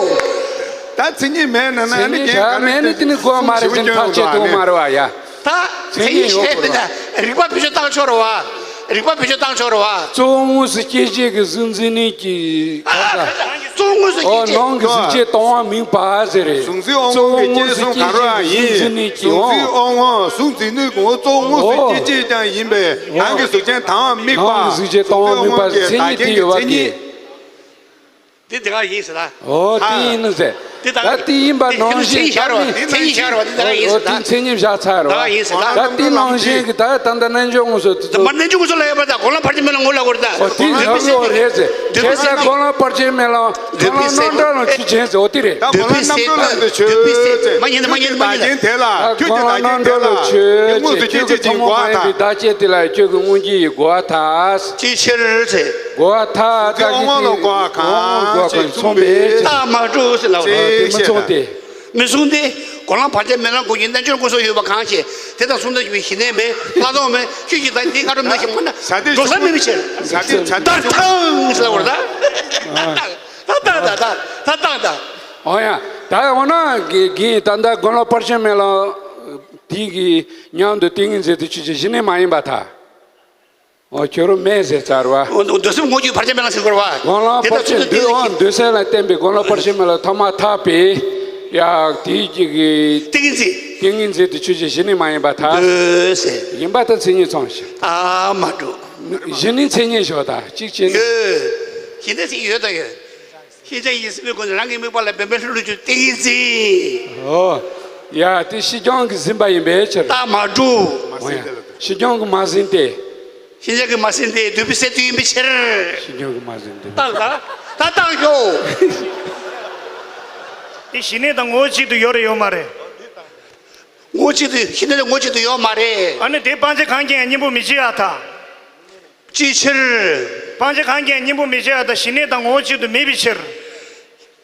ད་མཚན་ཉིད་མེད་ན་ན་མཚན་ཉིད་ནི་བཞག་མེད་ནི་དེ་ནི་གོ་མ་རེད་ཟེར་ཐག་ཆོད་དུ་མ་རེད་བ་ཡ། ད་མཚན་ཉིད་ཡོད་དགོས་རེད་བ། རིགས་པ་བེད་སྤྱོད་བཏང་ཆོག་རེད་བ། རིགས་པ་བེད་སྤྱོད་བཏང་ཆོག་རེད་བ། གཙོ་བོ་དངོས་སུ་སྐྱེད་བྱེད་ཀྱི་གཟུགས་འཛིན་ནི་གི་ག་ས། གཙོ་བོ་དངོས་སུ་ཨོ་སྐྱེད་བྱེད། ནང་གི་གཟུགས་ཅན་སྟོང་པ་མིན་པ་ཟེར་རེད། གཟུགས་འཛིན་དབང་ངོ་གི་རྐྱེན་གསུམ་གང་རུང་ཡང་ཡིན། གཟུགས་འཛིན་ནི་གི་གཟུགས་འཛིན་དབང་ངོ་གཟུགས་འཛིན་ནི་གི་ངོ་གཙོ་བོ་དངོས་སུ་ཨོ་སྐྱེད་བྱེད་ཀྱང་ཡིན་པས་ནང་གི་གཟུགས་ཅན་དང་དམིགས་པ། ནང་གི་གཟུགས་ཅན་སྟོང་པ་མིན་པ་ཟེར་མཚན་ཉིད་དེ་ཡོད་པ་གི། དེ་དེ་ག་ཡིན་ཟེར་ད། ཨོ་དེ་ཡིན་ནོ་ཟེར། དེ་ད་ད་དེ་ཡིན་པ་ནང་བཞིན་ཤར་བ་དེ་མཚན་ཉིད་ཤར་བ་དེ་ད་ག་ཡིན་ཟེར་ད། ཨོ་དེ་མཚན་ཉིད་བཞག་ཚར་བ། ད་ག་ཡིན་ཟེར་ད། ད་དེ་ནང་བཞིན་གྱི་ད་ད་ལྟ་རྣལ་འབྱོར་དངོས་སུ་དེ་ད་ཚོ། མ་རྣལ་འབྱོར་དངོས་སུ་ལ་ཡོད་པ་ད་སྒོམ་ལམ་བར་ཆད་མེད་ལམ་ངོ་ལ་གོ་རེད་ད། ཨོ་དེ་འདོད་པའི་ཡག་སེམས་པོ་རེད་ཟེར། འདོད་པའི་ཁྱེད་ཚ་སེམས། སྒོམ་ལམ་བར་ཆད་མེད་ལམ་འདོད་པའི་སེམས། སྒོམ་ལམ་རྣམ་གྲོལ་ལ་ཆོས་ཅན་ཟེར་ཨོ་དེ་རེད། ད་སྒོམ་ལམ་རྣམ་གྲོལ་ལམ་དུ་ཆོས་ཅན། མ་ཡིན་ད་མ་ཡིན་ད་མ་ཡིན་ད། ཁྱོད་ཀྱི་བདག་རྐྱེན་དེ་ལ་ཁྱོད་ཀྱི་བདག་རྐྱེན་དེ་ལ་ཁྱོད་ཀྱི་དངོས་སུ་སྐྱེད་བྱེད་ཀྱི་སྒོ་ད། བདག་རྐྱེན་དེ་ལ་ཁྱོད་ཀྱི་དངོས་རྒྱུ་ཡི་སྒོ་ད། ཅི་ཕྱིར་ཚེ། སྒོ་ད་ད་གི་དབང་ལ་གོ་བ་གང་ཞིག་མཚུངས་པས། རྟགས་མ་གྲུབ་ཟེར་ལ་བ་དེ་མི་མཚུངས་ཏེ། མི་མཚུངས་ཏེ། སྒོམ་ལམ་བར་ཆད་མེད་ལམ་སྒོམ་ཞིང་རྣལ་འབྱོར་དངོས་སུ་ཡོད་པ་གང་ཞིག་དེ་དང་མཚུངས་ལྡན་གྱི་གཞི་གནས་མེད་ལྷག་མཐོང་མེད་ཆོས་ཀྱི་བདག་འདི་ང་རང་མེད་ཞིག་མ་ན་ས་དེ་འགྲོ་ས་མེད་པའི་ཕྱིར། ས་དེ་ཆ་ད་ཐང་ཟེར་ལ་བ་ད། ད་ད་ད་ད་ད་ད་ད། ཨོ་ཡ། ད་འོ་ན་གི་གི་ད་ད་སྒོམ་ལམ་བར་ཆད་མེད་ལམ་དེ་གི་མཉམ་དུ་ཏིང་ངེ་འཛིན་དེ་ཆོས་ཅན་གཞི་གནས་མ་ཡིན་པར་ཐལ། ཨོ་ཁྱོད་རང་མེད་ཟེར་ཚར་བ། འོ་འདོད་སེམས་ངོ་བོ་བར་ཆད་མེད་ལམ་ཟེར་དགོས་རེད་བ། སྒོམ་ལམ་བར་ཆད་འདོད་འོ་འདོད་སེམས་ལ་བརྟེན་པའི་སྒོམ་ལམ་བར་ཆད་མེད་ལམ་ཐ་མ་ཐག་པས་ཡ་དེའི་གི་གི་ཏིང་ངེ་འཛིན། ཏིང་ངེ་འཛིན་དེ་ཆོས་ཅན་གཞི་གནས་མ་ཡིན་པར་ཐལ། འདོད་སེམས། ཡིན་པ་དང་མཚན་ཉིད་མཚུངས་ཤིང་། ཨ་མ་འགྲོ། གཞི་གནས་མཚན་ཉིད་ཞོག་ད་གཅིག་བྱས་ནས། ཡོད། གཞི་གནས་མཚན་ཉིད་ཡོད་དང་ཡོད། ཤེས་བྱ་ཡིས་ཟིན་པའི་སྒོ་ནས་རང་གི་དམིགས་པ་ལ་འབད་པས་ལྷུན་གྲུབ་ཀྱི་ཏིང་ངེ་འཛིན། ཨོ། ཡ་དེ་ཕྱི་རྐྱང་གིས་ཟིན་པ་ཡིན་པའི་ཕྱིར། རྟགས་མ་གྲུབ། འོ་ཡ། ཕྱི་རྐྱང་གིས་མ་ཟིན་ཏེ། ཤེས་བྱ་གིས་མ་ཟིན་ཏེ་འདོད་པའི་སེལ་དོན་ཡིན་པའི་ཕྱིར། ཕྱི་རྐྱང་གིས་མ་ཟིན་ཏེ། རྟགས་ད་ད་རྟགས་ཤོག་དེ་ཞི་གནས་དང་ངོ་བོ་གཅིག་ཏུ་ཡོད་རེད་ཡོད་མ་རེད། ངོ་བོ་གཅིག་ཏུ་ཤེས་ནས་ངོ་བོ་གཅིག་ཏུ་ཡོད་མ་རེད། ཨ་ནི་དེ་སྤང་བྱ་གང་གིས་ཡང་གཉེན་པོ་མི་བྱེད་ཡ་ད། ཅིའི་ཕྱིར། སྤང་བྱ་གང་གིས་ཡང་གཉེན་པོ་མི་བྱེད་ཡ་ད་ཞི་གནས་དང་ངོ་བོ་གཅིག་ཏུ་མེད་པའི་ཕྱིར།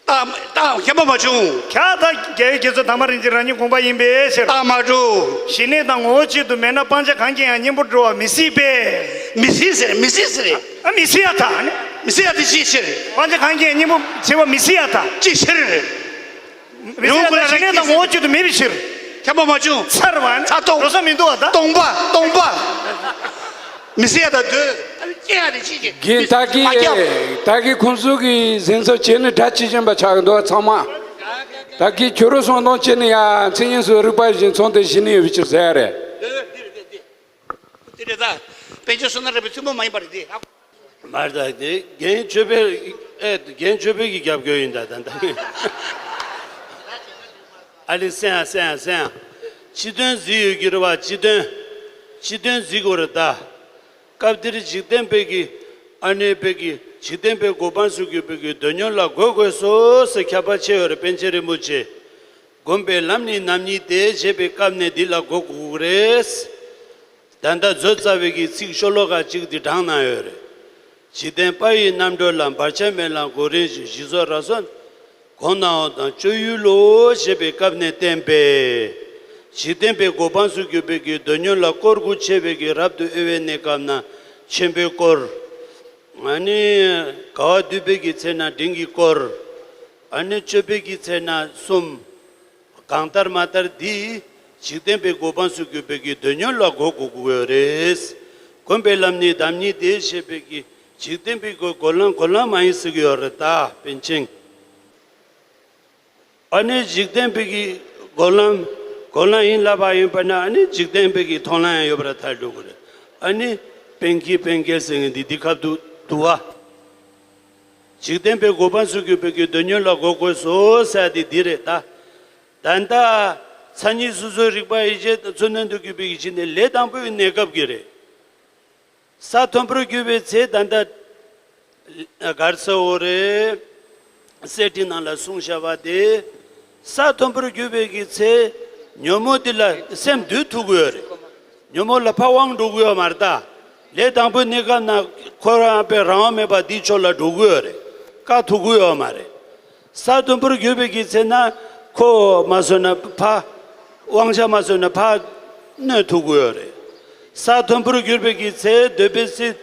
རྟགས་རྟགས་ཁྱད་པར་མ་བྱུང་། ཁྱད་ད་རྒྱལ་བའི་རྒྱལ་མཚན་དར་མ་རིན་ཆེན་རང་ཉིད་དགོངས་པ་ཡིན་པའི་ཕྱིར། རྟགས་མ་གྲུབ། ཞི་གནས་དང་ངོ་བོ་གཅིག་ཏུ་མེད་ན་སྤང་བྱ་གང་གིས་ཡང་གཉེན་པོར་འགྲོ་བ་མི་སྲིད་པས། མི་སྲིད་ཟེར་མི་སྲིད་ཟེར། ཨ་མི་སྲིད་ཡ་ད་ནི། མི་སྲིད་ཡ་དེ་ཅིའི་ཕྱིར། སྤང་བྱ་གང་གིས་ཡང་གཉེན་པོ་བྱེད་པ་མི་སྲིད་ཡ་ད། ཅིའི་ཕྱིར། མི་སྲིད་ཡ་ད་ཞི་གནས་དང་ངོ་བོ་གཅིག་ཏུ་མེད་པའི་ཕྱིར། ཁྱད་པར་མ་བྱུང་། ཚར་བ་ནི། ཚར་སྟོང་། འགྲོ་ས་མི་འདུག་བ་ད། སྟོང་པ་སྟོང་པ། མི་སྲིད་ཡ་ད་འདོད། ཨ་ནི་སྐྱེ་ཡ་རེ་ཅིའི་ཕྱིར། རྒན་ད་གི་མ་སྐྱེ་བ། ད་གི་ཁོང་ཚོ་གི་གཟན་ཚོ་བྱས་ནས་སྒྲ་ཇི་བཞིན་པ་ཆགས་འདུག་ཚང་མ། ད་གི་ཁྱོད་རང་སོང་དང་བྱས་ནས་ཡ་མཚན་ཉིད་སུ་རིག་པ་བཞིན་མཚོན་ཏེ་ཞི་གནས་ཡོད་པའི་ཕྱིར་ཟེར་ཡ་རེད། འདི་རེད་ད། དཔལ་འབྱོར་བསོད་ནམས་རས་པའི་ཐུན་མོང་མ་ཡིན་པ་རེད་དེ། མར་ད་དེ་རྒན་ཆོས་འཕེལ། ཨེ་རྒན་ཆོས་འཕེལ་གྱི་རྒྱབ་སྐྱོར་ཡིན་ད་ད་ད། ཨ་ལི་སེང་ཨ་སེང་ཨ་སེང་ཨ། སྤྱི་དོན་གཟིགས་ཡོད་ཀྱི་རེད་བ། སྤྱི་དོན། སྤྱི་དོན་གཟིགས་དགོས་རེད་ད། སྐབས་འདིར་འཇིག་རྟེན་པའི་གི་ཨ་ནེ་པའི་གི་འཇིག་རྟེན་པའི་གོ་འཕང་སུ་གྱུར་པའི་གི་འདོད་ཉོན་ལ་འགོད་དགོས་སོ་ཟེར་ཁྱབ་པ་ཆེ་ཡོད་རེད། པཎ་ཆེན་རིན་པོ་ཆེ། སྒོམ་པའི་ལམ་ནི་ནམ་ཉིད་དེ་ཞེས་པའི་སྐབས་ནས་འདི་ལ་གོ་དགོས་རེད། ད་ལྟ་མཛོད་རྩ་བའི་གི་ཚིག་ཤོ་ལོ་ཀ་གཅིག་འདི་དྲངས་གནང་ཡོད་རེད། འཇིག་རྟེན་པ་ཡི་རྣམ་གྲོལ་ལ། བར་ཆད་མེད་ལམ་གོ་རིམ་བཞིན། ཞི་རྫོགས་རབ་གསལ་གོང་ན་འོང་དང་སྤྱོད་ཡུལ་ལོ་ཞེས་པའི་སྐབས་ནས་བསྟན་པས། འཇིག་རྟེན་པའི་གོ་འཕང་སུ་གྱུར་པའི་གི་འདོད་ཉོན་ལ་དཀོར་དགུ་ཆེ་བའི་གི་རབ་ཏུ་དབེ་བའི་གནས་སྐབས་ན་ཆེན་པོའི་དཀོར། ཨ་ནི་དགའ་བ་འདུས་པའི་གི་ཚེ་ན་འབྲིང་གི་དཀོར། ཨ་ནི་སྤྱོད་པའི་གི་ཚེ་ན་གསུམ། གང་ལྟར་མ་ལྟར་འདི་འཇིག་རྟེན་པའི་གོ་འཕང་སུ་གྱུར་པའི་གི་འདོད་ཉོན་ལ་གོ་དགོས་ཀྱི་ཡོད་རེད། སྒོམ་པའི་ལམ་ནི་ནམ་ཉིད་དེ་ཞེས་པའི་གི་འཇིག་རྟེན་པའི་གི་གོ་ལམ་གོ་ལམ་མ་ཡིན་ཟེར་གྱི་ཡོད་རེད་ད་པཎ་ཆེན། ཨ་ནི་འཇིག་རྟེན་པའི་གི་གོ་ལམ་གོ་ལམ་ཡིན་ལབ་པ་ཡིན་པ་ན་ཨ་ནི་འཇིག་རྟེན་པའི་གི་མཐོང་ལམ་ཡང་ཡོད་པར་ཐལ་འགྲོ་གི་རེད། ཨ་ནི་པཎ་ཀི་པཎ་ཀེ་ཟེར་མཁན་འདི་འདི་ཁབ་ཏུ་འདུག་བ། འཇིག་རྟེན་པའི་གོ་འཕང་སུ་གྱུར་པའི་གི་འདོད་ཉོན་ལ་གོ་དགོས་སོ་ཟེར་ཡ་དེ་འདི་རེད་ད། ད་ལྟ་མཚན་ཉིད་སོ་སོའི་རིག་པ་ཡིད་བྱེད་དང་ཚུལ་གནས་དུ་གྱུར་པའི་གི་ཕྱི་ནས་ལས་དང་པོའི་གནས་སྐབས་ཀྱི་རེད། ས་མཐོན་པོར་གྱུར་པའི་ཚེ་ད་ལྟ་གར་ས་འོ་རེད། གསེར་ཁྲི་ནང་ལ་གསུངས་བཞག་པ་དེ། ས་མཐོན་པོར་གྱུར་པའི་གི་ཚེ་ཉོན་མོངས་འདི་ལ་སེམས་འདུལ་ཐུབ་ཀྱི་ཡོད་རེད། ཉོན་མོངས་ལ་ཕར་དབང་འགྲོ་གི་ཡོད་མ་རེད་ད། ལས་དང་པོའི་གནས་སྐབས་ན་འཁོར་བ་པའི་རང་དབང་མེད་པ་འདིའི་ཕྱོགས་ལ་འགྲོ་གི་ཡོད་རེད། བཀག་ཐུབ་ཀྱི་ཡོད་མ་རེད། ས་མཐོན་པོར་གྱུར་པའི་གི་ཚེ་ན་ཁོ་མ་བཟོད་ན་ཕར་དབང་ཆ་མ་བཟོད་ན་ཕར་གནོན་ཐུབ་ཀྱི་ཡོད་རེད། ས་མཐོན་པོར་གྱུར་པའི་གི་ཚེ་འདོད་པའི་སྲིད།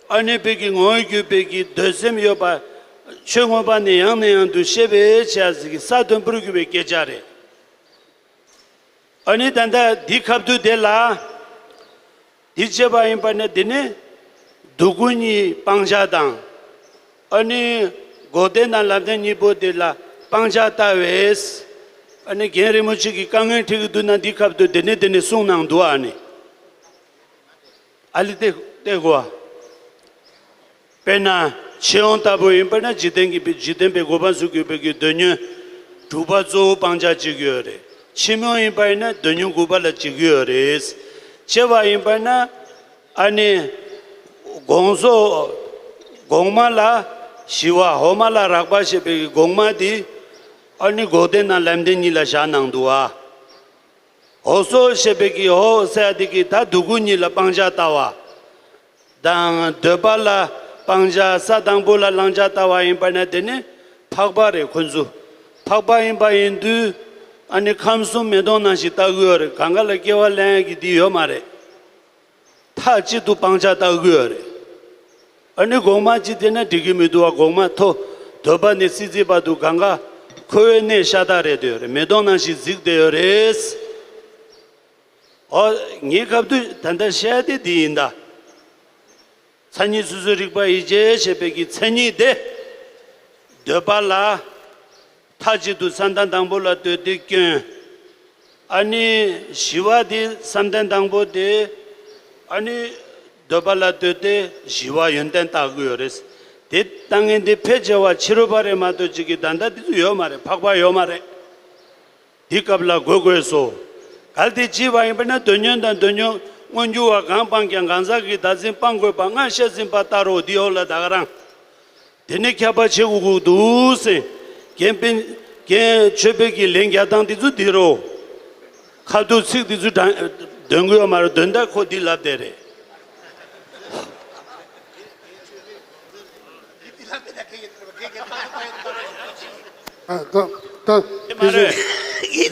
ཨ་ནི་པའི་གི་ངོ་བོར་གྱུར་པའི་གི་འདོད་སེམས་ཡོད་པ་ཆོས་མངོན་པ་ནི་ཡང་ནས་ཡང་དུ་ཤེས་པའི་ཆེད་ཟེར་གི་ས་མཐོན་པོར་གྱུར་པའི་སྐད་ཆ་རེད། ཨ་ནི་ད་ལྟ་འདི་ཁབ་ཏུ་དེ་ལ་འདི་བྱས་པ་ཡིན་པ་ནི་འདི་ནི་སྡུག་ཀུན་གཉིས་སྤང་བྱ་དང་། ཨ་ནི་འགོག་བདེན་དང་ལམ་བདེན་གཉིས་པོ་དེ་ལ་སྤང་བྱ་ལྟ་བས། ཨ་ནི་རྒན་རིན་པོ་ཆེ་གི་དཀའ་ངལ་འཕྲད་ཀྱི་འདུག་ན་འདི་ཁབ་ཏུ་འདི་ནི་འདི་ནི་གསུངས་གནང་འདུག་ཨ་ནི། ཨ་ལི་ཏེ་ཏེ་གོ་བ། དཔེར་ན་ཕྱི་ཡོང་ལྟ་བུ་ཡིན་པ་ན་འཇིག་རྟེན་གྱི་འཇིག་རྟེན་པའི་གོ་འཕང་སུ་གྱུར་པའི་གི་འདོད་ཉོན་དྲུག་པ་གཙོ་བོ་སྤང་བྱ་བྱེད་ཀྱི་ཡོད་རེད། ཕྱི་མོ་ཡིན་པ་ཡིན་ན་འདོད་ཉོན་དགུ་པ་ལ་བྱེད་ཀྱི་ཡོད་རེད། བྱེད་པ་ཡིན་པ་ན་ཨ་ནི་གོང་སོ་གོང་མ་ལ་ཞི་བ་འོག་མ་ལ་རགས་པ་ཞེས་པའི་གི་གོང་མ་དེ་ཨ་ནི་འགོག་བདེན་དང་ལམ་བདེན་གཉིས་ལ་བཞག་གནང་འདུག་ཨ། འོག་སོ་ཞེས་པའི་གི་འོག་ཟེར་ཡ་དེ་གི་ད་སྡུག་ཀུན་གཉིས་ལ་སྤང་བྱ་ལྟ་བ། དང་འདོད་པ་ལ་སྤང་བྱ་ས་དང་པོ་ལ་བླང་བྱ་ལྟ་བ་ཡིན་པ་ན་དེ་ནི་འཕགས་པ་རེད་ཁོ་ཚོ། འཕགས་པ་ཡིན་པ་ཡིན་དུས་ཨ་ནི་ཁམས་གསུམ་མེ་ཏོག་ནང་བཞིན་ལྟ་གི་ཡོད་རེད། གང་ག་ལ་སྐྱེ་བ་ལེན་ཡ་གི་དེ་ཡོད་མ་རེད། མཐའ་གཅིག་ཏུ་སྤང་བྱ་ལྟ་གི་ཡོད་རེད། ཨ་ནི་གོང་མ་གཅིག་དེ་ན་འགྲིག་གི་མི་འདུག་བ། གོང་མ་ཐོ་འདོད་པ་ནས་སྲིད་རྩེའི་བར་དུ་གང་ག་འཁོར་བའི་གནས་ཤ་སྟག་རེད་དེ་ཡོད་རེད། མེ་ཏོག་ནང་བཞིན་གཟིགས་བསྡད་ཡོད་རེད། ཨོ། ངའི་སྐབས་དུས་ད་ལྟ་བཤད་དེ་འདི་ཡིན་ད། མཚན་ཉིད་སོ་སོའི་རིག་པ་ཡིད་བྱེད་ཞེས་པའི་གི་མཚན་ཉིད་དེ། འདོད་པ་ལ་མཐའ་གཅིག་ཏུ་བསམ་གཏན་དང་པོ་ལ་ལྟོས་ཏེ་སྐྱོན། ཨ་ནི་ཞི་བ་དེ་བསམ་གཏན་དང་པོ་དེ། ཨ་ནི་འདོད་པ་ལ་ལྟོས་ཏེ་ཞི་བ་ཡོན་ཏན་བརྟག་གི་ཡོད་རེད། དེ་ལྟ་ངན་དེ་ཕལ་ཆེ་བ་ཕྱི་རོལ་པ་རེད་མ་གཏོགས་ཅིག་གི་ད་ལྟ་དེ་ཚོ་ཡོད་མ་རེད། འཕགས་པ་ཡོད་མ་རེད། དེ་སྐབས་ལ་དགོས་དགོས་སོ། གལ་ཏེ་བྱས་པ་ཡིན་པ་ན་དོན་ཉོན་དང་དོན་ཉོན་མངོན་གྱུར་བ་གང་སྤང་ཀྱང་། གང་ཟག་གི་བདག་འཛིན་སྤང་དགོས་པ། སྔར་བཤད་ཟིན་པ་ལྟར་རོ། འདི་འོག་ལ་ད་ག་རང་། དེ་ནི་ཁྱབ་པ་བྱེད་དགོས་ཀྱི་འདུག་ཟེར། རྒན་པིན། རྒན་ཆོས་འཕེལ་གྱི་ལན་རྒྱག་སྟངས་དེ་ཚོ་འདི་རོ། ཁ་ཐུག་ཚིག་དེ་ཚོ་དྲང་། འདོན་གི་ཡོད་མ་རེད། དོན་དག་ཁོ་འདི་ལབ་བསྡད་རེད། ཨ། ད་ད་དེ་མ་རེད།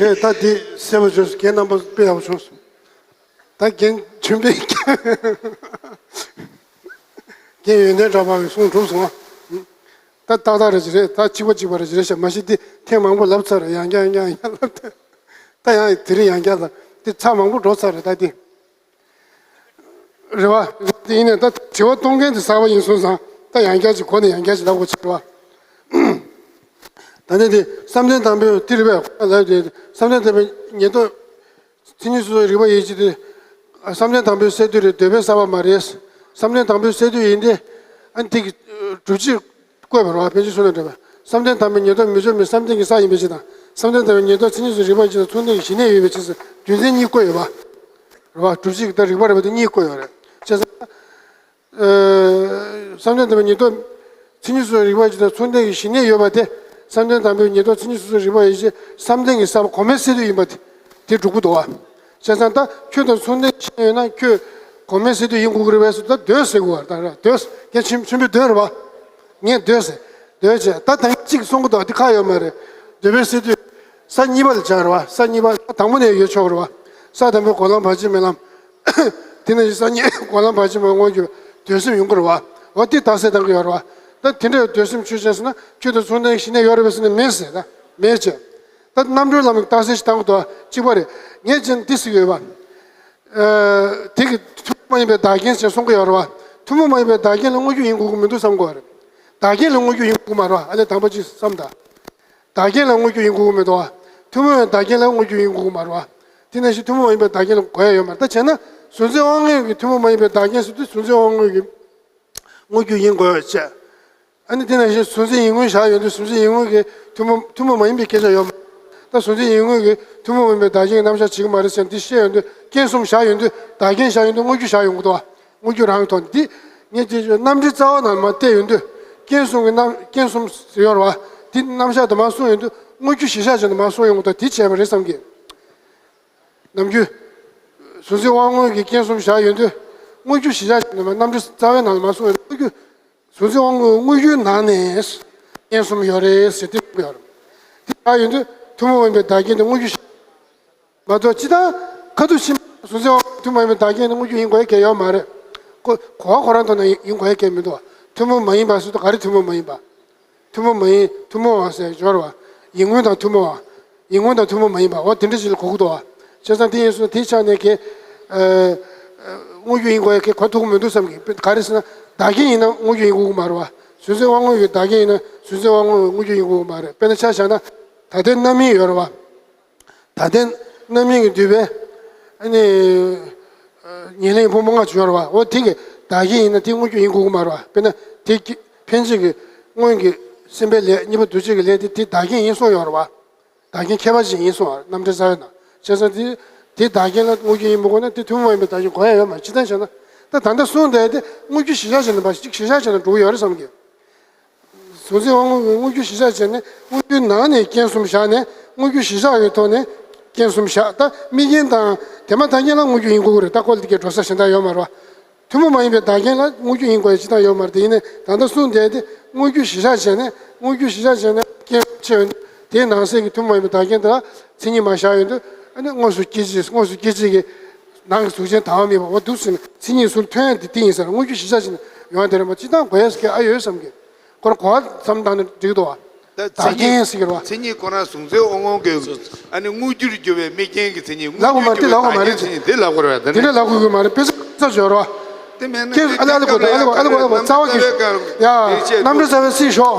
རེད། ད་དེ་གསལ་པོ་བྱུང་སོང་། རྒན་རྣམ་པ་དཔེ་ཡག་པོ་བྱུང་སོང་། ད་རྒན་ཆོས་འཕེལ། རྒན་ཡོན་ཏན་གྲགས་པ་གི་གསུང་གྲུབ་སོང་ཨ། ད་ཏག་ཏག་རེད་ཅི་རེད། ད་གཅིག་པ་གཅིག་པ་རེད་ཅི་རེད་ཤག་མ་གཞི་འདི་ཐེངས་མང་པོ་ལབ་ཚར་རེད། ཡང་བསྐྱར་ཡང་བསྐྱར་ཡང་བསྐྱར་ལབ་ད། ད་ཡང་དེ་རིང་ཡང་བསྐྱར་ལབ་དེ་ཚར་མང་པོ་འགྲོ་ཚར་རེད་ད་དེ། རེད་བ། དེ་ཡིན་ནས་ད་དྲི་བ་གཏོང་མཁན་དེ་གསར་པ་ཡིན་སོང་ཙང་ད་ཡང་བསྐྱར་ཅིག་གོ་ནས་ཡང་བསྐྱར་ཅིག་ལབ་དགོས་ཆགས་རེད་བ། ད་ནི་དེ་བསམ་གཏན་དང་པོའི་ཏི་རི་བས་ལབ་དེ་བསམ་གཏན་དང་པོའི་ཉེར་བསྡོགས་མཚན་ཉིད་སོ་སོའི་རིག་པ་ཡིན་གཅིག་དེ། བསམ་གཏན་དང་པོའི་སས་བསྡུས་རེད། འདོད་པས་བསགས་པ་མ་རེད། བསམ་གཏན་དང་པོའི་སས་བསྡུས་ཡིན་ཏེ། ཨ་ནི་དེ་གི་སྒྲུབ་བྱེད་བཀོད་པ་རེད་བ། ཕན་ཆད་གསུམ་ལ་འདྲེས་པ། བསམ་གཏན་དང་པོའི་ཉེར་བསྡོགས་མི་འབྱུང་མིན་བསམ་གཏན་གྱི་ས་ཡིན་པའི་ཕྱིར་དང་། བསམ་གཏན་དང་པོའི་ཉེར་བསྡོགས་མཚན་ཉིད་སོ་སོའི་རིག་པ་ཡིན་གཅིག་དང་མཚུངས་ལྡན་གྱི་ཞི་གནས་ཡོད་པའི་ཕྱིར་ཟེར་རྒྱུ་མཚན་གཉིས་བཀོད་ཡོད་པ་རེད་བ། སྒྲུབ་བྱེད་ཀྱི་ད་རིགས་པ་རེད་བ། དེ་གཉིས་བཀོད་ཡོད་རེད། བྱས་ཙང་། བསམ་གཏན་དང་པོའི་ཉེར་བསྡོགས་མཚན་ཉིད་སོ་སོའི་རིག་པ་ཡིན་གཅིག་དང་མཚུངས་ལྡན་གྱི་ཞི་གནས་ཡོད་པ་དེ། བསམ་གཏན་དང་པོའི་ཉེར་བསྡོགས་མཚན་ཉིད་སོ་སོའི་རིག་པ་ཡིན་གཅིག་བསམ་གཏན་གྱི་ས་པ་གོང་མའི་སས་བསྡུས་ཡིན་པ་དེ། དེ་སྒྲུབ་ཀྱི་འདུག་བ། བྱས་ཙང་ད་ཁྱོད་དང་མཚུངས་ལྡན་གཞན་ཡོད་ན་ཁྱོད་གོང་མའི་སས་བསྡུས་ཡིན་དགོས་ཀྱི་རེད་པས་ཟེར། ད་འདོད་ཟེར་དགོས་བ། ད་ར་འདོད། ངས་ཆེན་ཆེན་པོས་འདོད་རེད་བ། ངས་འདོད་ཟེར། འདོད་བྱས་ད་ད་གཅིག་གསུང་གི་འདུག་དེ་ཁག་ཡོད་མ་རེད། འདོད་པའི་སས་བསྡུས། ས་གཉིས་པ་ལ་སྦྱར་བ། ས་གཉིས་པ་དང་པོ་ནས་ཡོད་ཆོག་རེད་བ། ས་དང་པོའི་འགོག་ལམ་བར་ཆད་མེད་ལམ། དེ་ནས་ས་གཉིས་འགོག་ལམ་བར་ཆད་མེད་དངོས་རྒྱུ་འདོད་སེམས་ཡོང་གི་རེད་བ། འོ་དེ་རྟགས་གསལ་བཏང་གི་ཡོད་རེད་བ། ད་དེ་འདྲའི་འདོད་སེམས་ཆོས་ཅན་ཟེར་ན་ཁྱོད་དང་མཚུངས་ལྡན་ཞི་གནས་ཡོད་རེད་པས་ཟེར་ན་མེད་ཟེར། ད་མེད་ཅེས། ད་རྣམ་གྲོལ་ལམ་གྱི་རྟགས་གསལ་ཞིག་བཏང་གི་འདུག་གཅིག་པ་རེད། ངས་ཅན་འདི་ཟེར་གི་ཡོད་པ། དེ་གི་ཐུན་མོང་མ་ཡིན་པའི་བདག་རྐྱེན་ཞེས་གསུང་གི་ཡོད་རེད་བ། ཐུན་མོང་མ་ཡིན་པའི་བདག་རྐྱེན་ལ་དངོས་རྒྱུ་ཡིན་དགོས་ཀྱི་མི་འདུག་བསམ་དགོས་པ་རེད། བདག་རྐྱེན་ལ་དངོས་རྒྱུ་ཡིན་དགོས་ཀྱི་མ་རེད་བ། ཨ་ལས་དང་པོ་གཅིག་བསམ་ད། བདག་རྐྱེན་ལ་དངོས་རྒྱུ་ཡིན་དགོས་ཀྱི་མི་འདུག་བ། ཐུན་མོང་བའི་བདག་རྐྱེན་ལ་དངོས་རྒྱུ་ཡིན་དགོས་ཀྱི་མ་རེད་བ། དེ་ནང་བཞིན་ཐུན་མོང་མ་ཡིན་པའི་བདག་རྐྱེན་ལ་དགོས་ཡ་ཡོད་མ་རེད། ད་བྱས་ན་གཟུགས་འཛིན་དབང་མངོན་གྱི་ཐུན་མོང་མ་ཡིན་པའི་བདག་རྐྱེན་ཟེར་དུས་གཟུགས་འཛིན་དབང་མངོན་གྱི་དངོས་རྒྱུ་ཡིན་དགོས་པ་བྱས། ཨ་ནི་དེ་ནང་བཞིན་གཟུགས་འཛིན་ཡིད་མངོན་བཞག་ཡོང་དུས་གཟུགས་འཛིན་ཡིད་མངོན་གྱི་ཐུན་མོང་ཐུན་མོང་མ་ཡིན་པའི་སྐད་ཆ་ཡོད་མ་རེད། ད་གཟུགས་འཛིན་ཡིད་མངོན་གྱི་ཐུན་མོང་མ་ཡིན་པའི་བདག་རྐྱེན་གྱི་རྣམ་གཞག་བྱེད་ཀྱི་མ་རེད་ཟེར་ནས་འདི་བཤད་ཡོང་དུས་རྐྱེན་གསུམ་བཞག་ཡོང་དུས་བདག་རྐྱེན་བཞག་ཡོང་དུས་དངོས་རྒྱུ་བཞག་ཡོང་གི་འདུག་བ། དངོས་རྒྱུ་རང་གི་ཐོག་ནས་འདི་ངས་དེ་རྣམ་འགྲེལ་རྩ་བ་ནང་ལ་མར་བལྟས་ཡོང་དུས་རྐྱེན་གསུམ་གྱི་རྣམ་རྐྱེན་གསུམ་ཡོད་རེད་བ། འདི་རྣམ་གཞག་དུ་མར་གསུངས་ཡོང་དུས་དངོས་རྒྱུ་གཞིར་བཞག་བྱས་ནས་མར་གསུངས་ཡོང་གི་འདུག་དེ་བྱས་པ་རེད་བསམ་གི། ནམ་རྒྱུན། གཟུགས་འཛིན་དབང་མངོན་གྱི་རྐྱེན་གསུམ་བཞག་ཡོང་དུས། དངོས་རྒྱུ་གཞིར་བཞག་བྱས་ནས་མར་རྣམ་འགྲེལ་རྩ་བའི་ནང་ལ་མར་གསུངས་ཡོང་དུས་དངོས་རྒྱུ། གཟུགས་འཛིན་དབང་མངོན་དངོས་རྒྱུའི་ནང་ནས། རྐྱེན་གསུམ་ཡོད་རེད་ཟེར་དེ་གསུངས་ཡོད་རེད། དེ་བཞག་ཡོང་དུས་ཐུན་མོང་མ་ཡིན་པའི་བདག་རྐྱེན་དེ་དངོས་རྒྱུ་ཞིག་མ་གཏོགས་སྤྱིར་བཏང་ཁ་ཐུག་ཕྱིན་པ་གཟུགས་འཛིན་དབང་མངོན་ཐུན་མོང་མ་ཡིན་པའི་བདག་རྐྱེན་དེ་དངོས་རྒྱུ་ཡིན་དགོས་ཡ་གང་ཡང་ཡོད་མ་རེད། ཁོ་གོ་བ་ཁོ་རང་ཐོག་ནས་ཡིན་དགོས་ཡ་གང་ཡང་མི་འདུག་ཐུན་མོང་མ་ཡིན་པ་ཟེར་དུས་ག་རེ་ཐུན་མོང་མ་ཡིན་པ། ཐུན་མོང་མ་ཡིན་ཐུན་མོང་བ་ཟེར་སྦྱོར་བ། ཡིད་མངོན་དང་ཐུན་མོང་བ། ཡིད་མངོན་དང་ཐུན་མོང་མ་ཡིན་པ་འོ་དེ་འདྲ་ཞིག་ལ་གོ་གི་འདུག་བ། བྱས་ཙང་དེ་ཡིན་སོང་དེའི་ཆ་ནས་ཀྱི། ཨ། དངོས་རྒྱུ་ཡིན་དགོས་ཡ་གི་གོ་ཐུབ་ཀྱི་མི་འདུག་བསམ་གི། ག་རེ་ཟེར་ན་བདག་རྐྱེན་ཡིན་ན་དངོས་རྒྱུ་ཡིན་དགོས་ཀྱི་མ་རེད་བ། གཟུགས་འཛིན་དབང་མངོན་གྱི་བདག་རྐྱེན་ཡིན་ན་གཟུགས་འཛིན་དབང་མངོན་དངོས་རྒྱུ་ཡིན་དགོས་ཀྱི་མ་རེད། དཔེར་ན་ཆ་བཞག་ན་ད་ལྟའི་རྣམ་སྨིན་ཡོད་རེད་བ། ད་ལྟའི་རྣམ་སྨིན་གྱིས་བསྡུས་པའི་ཨ་ནི་ཉེར་ལེན་ཕུང་པོ་ལྔ་ཅིག་ཡོད་རེད་བ། འོ་དེ་གི་བདག་རྐྱེན་ཡིན་ན་དེ་དངོས་རྒྱུ་ཡིན་དགོས་ཀྱི་མ་རེད་བ། དཔེར་ན་དེ་ཕན་ཆད་ཀྱི་སྔོན་གྱི་སེམས་པའི་ལས་གཉིས་པ་འདུ་བྱེད་ཀྱི་ལས་དེ་དེ་བདག་རྐྱེན་ཡིན་གསུངས་ཡོད་རེད་བ། བདག་རྐྱེན་ཁྱད་པར་ཅན་ཡིན་གསུངས་པ་རྣམ་འགྲེལ་རྩ་བའི་ནང་། བྱས་ཙང་དེ་དེ་བདག་རྐྱེན་ལ་དངོས་རྒྱུ་ཡིན་མི་དགོས་ན་དེ་ཐུན་མོང་མ་ཡིན་པའི་བདག་རྐྱེན་དགོས་ཡ་ཡོད་མ་རེད། སྤྱིར་བཏང་བྱས་ན་ད་ད་ལྟ་གསུངས་བསྡད་དེ་དངོས་རྒྱུ་གཞིར་བཞག་བྱས་ནས་མ་གཅིག་གཞིར་བཞག་བྱས་ནས་འགྲོ་གི་ཡོད་རེད་བསམ་གི། གཟུགས་འཛིན་དབང་མངོན་གྱི་དངོས་རྒྱུ་གཞིར་བཞག་བྱས་ནས་དངོས་རྒྱུའི་ནང་ནས་རྐྱེན་གསུམ་བཞག་ནས་དངོས་རྒྱུ་གཞིར་བཞག་གི་ཐོག་ནས་རྐྱེན་གསུམ་བཞག་ད་དམིགས་རྐྱེན་དང་དེ་མ་ཐག་རྐྱེན་ལ་དངོས་རྒྱུ་ཡིན་དགོས་ཀྱི་རེད། ད་ཁོ་ལ་དེ་གའི་འགྲོ་ས་གཞན་དག་ཡོད་མ་རེད་བ། ཐུན་མོང་མ་ཡིན་པའི་བདག་རྐྱེན་ལ་དངོས་རྒྱུ་ཡིན་དགོས་ཡ་ཅི་ལྟར་ཡོད་མ་རེད། དེ་ཡིན་ནའི་ད་ལྟ་གསུངས་བསྡད་དེ་དངོས་རྒྱུ་གཞིར་བཞག་བྱས་ནས་དངོས་རྒྱུ་གཞིར་བཞག་བྱས་ནས་རྐྱེན་ཆེ་བ་དེའི་ནང་གསེས་ཀྱི་ཐུན་མོང་མ་ཡིན་པའི་བདག་རྐྱེན་དེ་ལ་མཚན་ཉིད་མ་བཞག་ཡོང་དུས་ཨ་ནི་དངོས་སུ་སྐྱེ་མཆེད་དངོས་སུ་སྐྱེ་མཆེད་ཀྱི་ནང་གི་གཟུགས་ཅན་དང་བ་མེད་པ་འོ་འདུག་ཟེར་ནས་མཚན་ཉིད་ཟུར་ཐོན་ཡ་དེ་དེ་ཡིན་ཟེར། དངོས་རྒྱུ་གཞིར་བཞག་བྱས་ནས་ཡོང་བ་དེ་རེད་མ་ཅི་ལྟར་དགོས་ཡ་ཟེར་གྱི་ཨ་ཡོད་བསམ་གྱི། ཁོ་རང་གོ་བ་མཚམས་བཏང་ནས་འགྲིག་འདུག་བ། ད་བདག་རྐྱེན་ཟེར་གྱི་རེད་བ། མཚན་ཉིད་ཁོ་རང་གཟུགས་འཛིན་དབང་མངོན་གྱི་ཨ་ནི་དངོས་རྒྱུར་གྱུར་པའི་དམིགས་རྐྱེན་གྱི་མཚན་ཉིད་ལབ་དགོས་མ་རེད། དེ་ལབ་དགོས་མ་རེད། དེ་འདྲ་ལབ་དགོས་ཀྱི་མ་རེད། དཔེ་ཆ་ས་སྦྱོར་བ། དེ་མེད་ན་ཀྱེ་ཨ་ལེ་ཨ་ལེ་གོ་ཨ་ལེ་གོ་ཨ་ལེ་གོ་ཨ་ལེ་གོ་རྩ་བ་གི་ཡ་རྣམ་འགྲེལ་རྩ་བའི་སྲིད་ཤོག་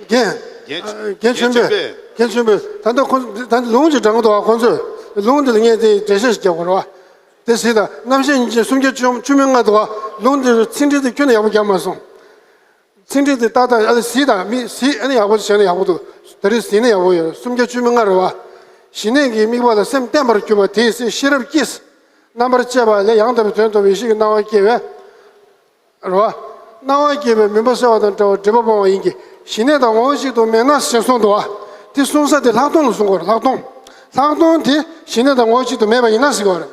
རྒན། རྒན། རྒན་ཆོས་འཕེལ། རྒན་ཆོས་འཕེལ། ད་ལྟ་ཁོ་ད་ལྟ་ལུང་ཅིག་དྲངས་འདུག་བ། ཁོ་ཚོས་ལུང་འདི་ལ་ངས་དེ་འགྲེལ་བཤད་ཞིག་རྒྱག་དགོས་རེད་བ། དེ་གཟིགས་དང་། རྣམ་ཤེས་ཉིད་ཅན་སུམ་བརྒྱ་བཅུ་བཅུ་མེད་ལྔ་འདུག་བ། ལུང་འདི་ཚིག་འགྲེལ་དེ་ཁྱོན་ནས་ཡག་པོ་རྒྱག་མ་སོང་། ཚིག་འགྲེལ་དེ་ཏག་ཏག་ཨ་ལེ་གཟིགས་དང་། མི་གཟིགས། ཨ་ནི་ཡག་པོ་བྱས་ན་ཡག་པོ་འདུག་ད་རེས་གཟིགས་ན་ཡག་པོ་ཡོད། སུམ་བརྒྱ་བཅུ་མེད་ལྔ་རེད་བ། ཞི་གནས་ཀྱི་དམིགས་པ་ལ་སེམས་བརྟན་པར་གྱུར་པ་དེའི་ཚེ་ཤེས་རབ་ཀྱིས་རྣམ་པར་དཔྱད་པ་ལས་ཡང་དག་པའི་དོན་རྟོགས་པའི་ཡེ་ཤེས་ཀྱི་སྣང་བ་སྐྱེ་བས། རེད་བ། སྣང་བ་སྐྱེས་པས་མུན་པ་སེལ་བ་དང་འདྲ་བར་སྒྲིབ་པ་སྤོང་བ་ཡིན་གྱི། ཞི་གནས་དང་ངོ་བོ་གཅིག་ཏུ་མེད་ན་ཞེས་གསུངས་འདུག་བ། དེ་གསུང་ས་དེ་ལྷག་མཐོང་ལ་གསུང་དགོས་རེད། ལྷག་མཐོང་། ལྷག་མཐོང་དེ་ཞི་གནས་དང་ངོ་བོ་གཅིག་ཏུ་མེད་པ་ཡིན་ན་ཟེར་གྱི་ཡོད་རེད།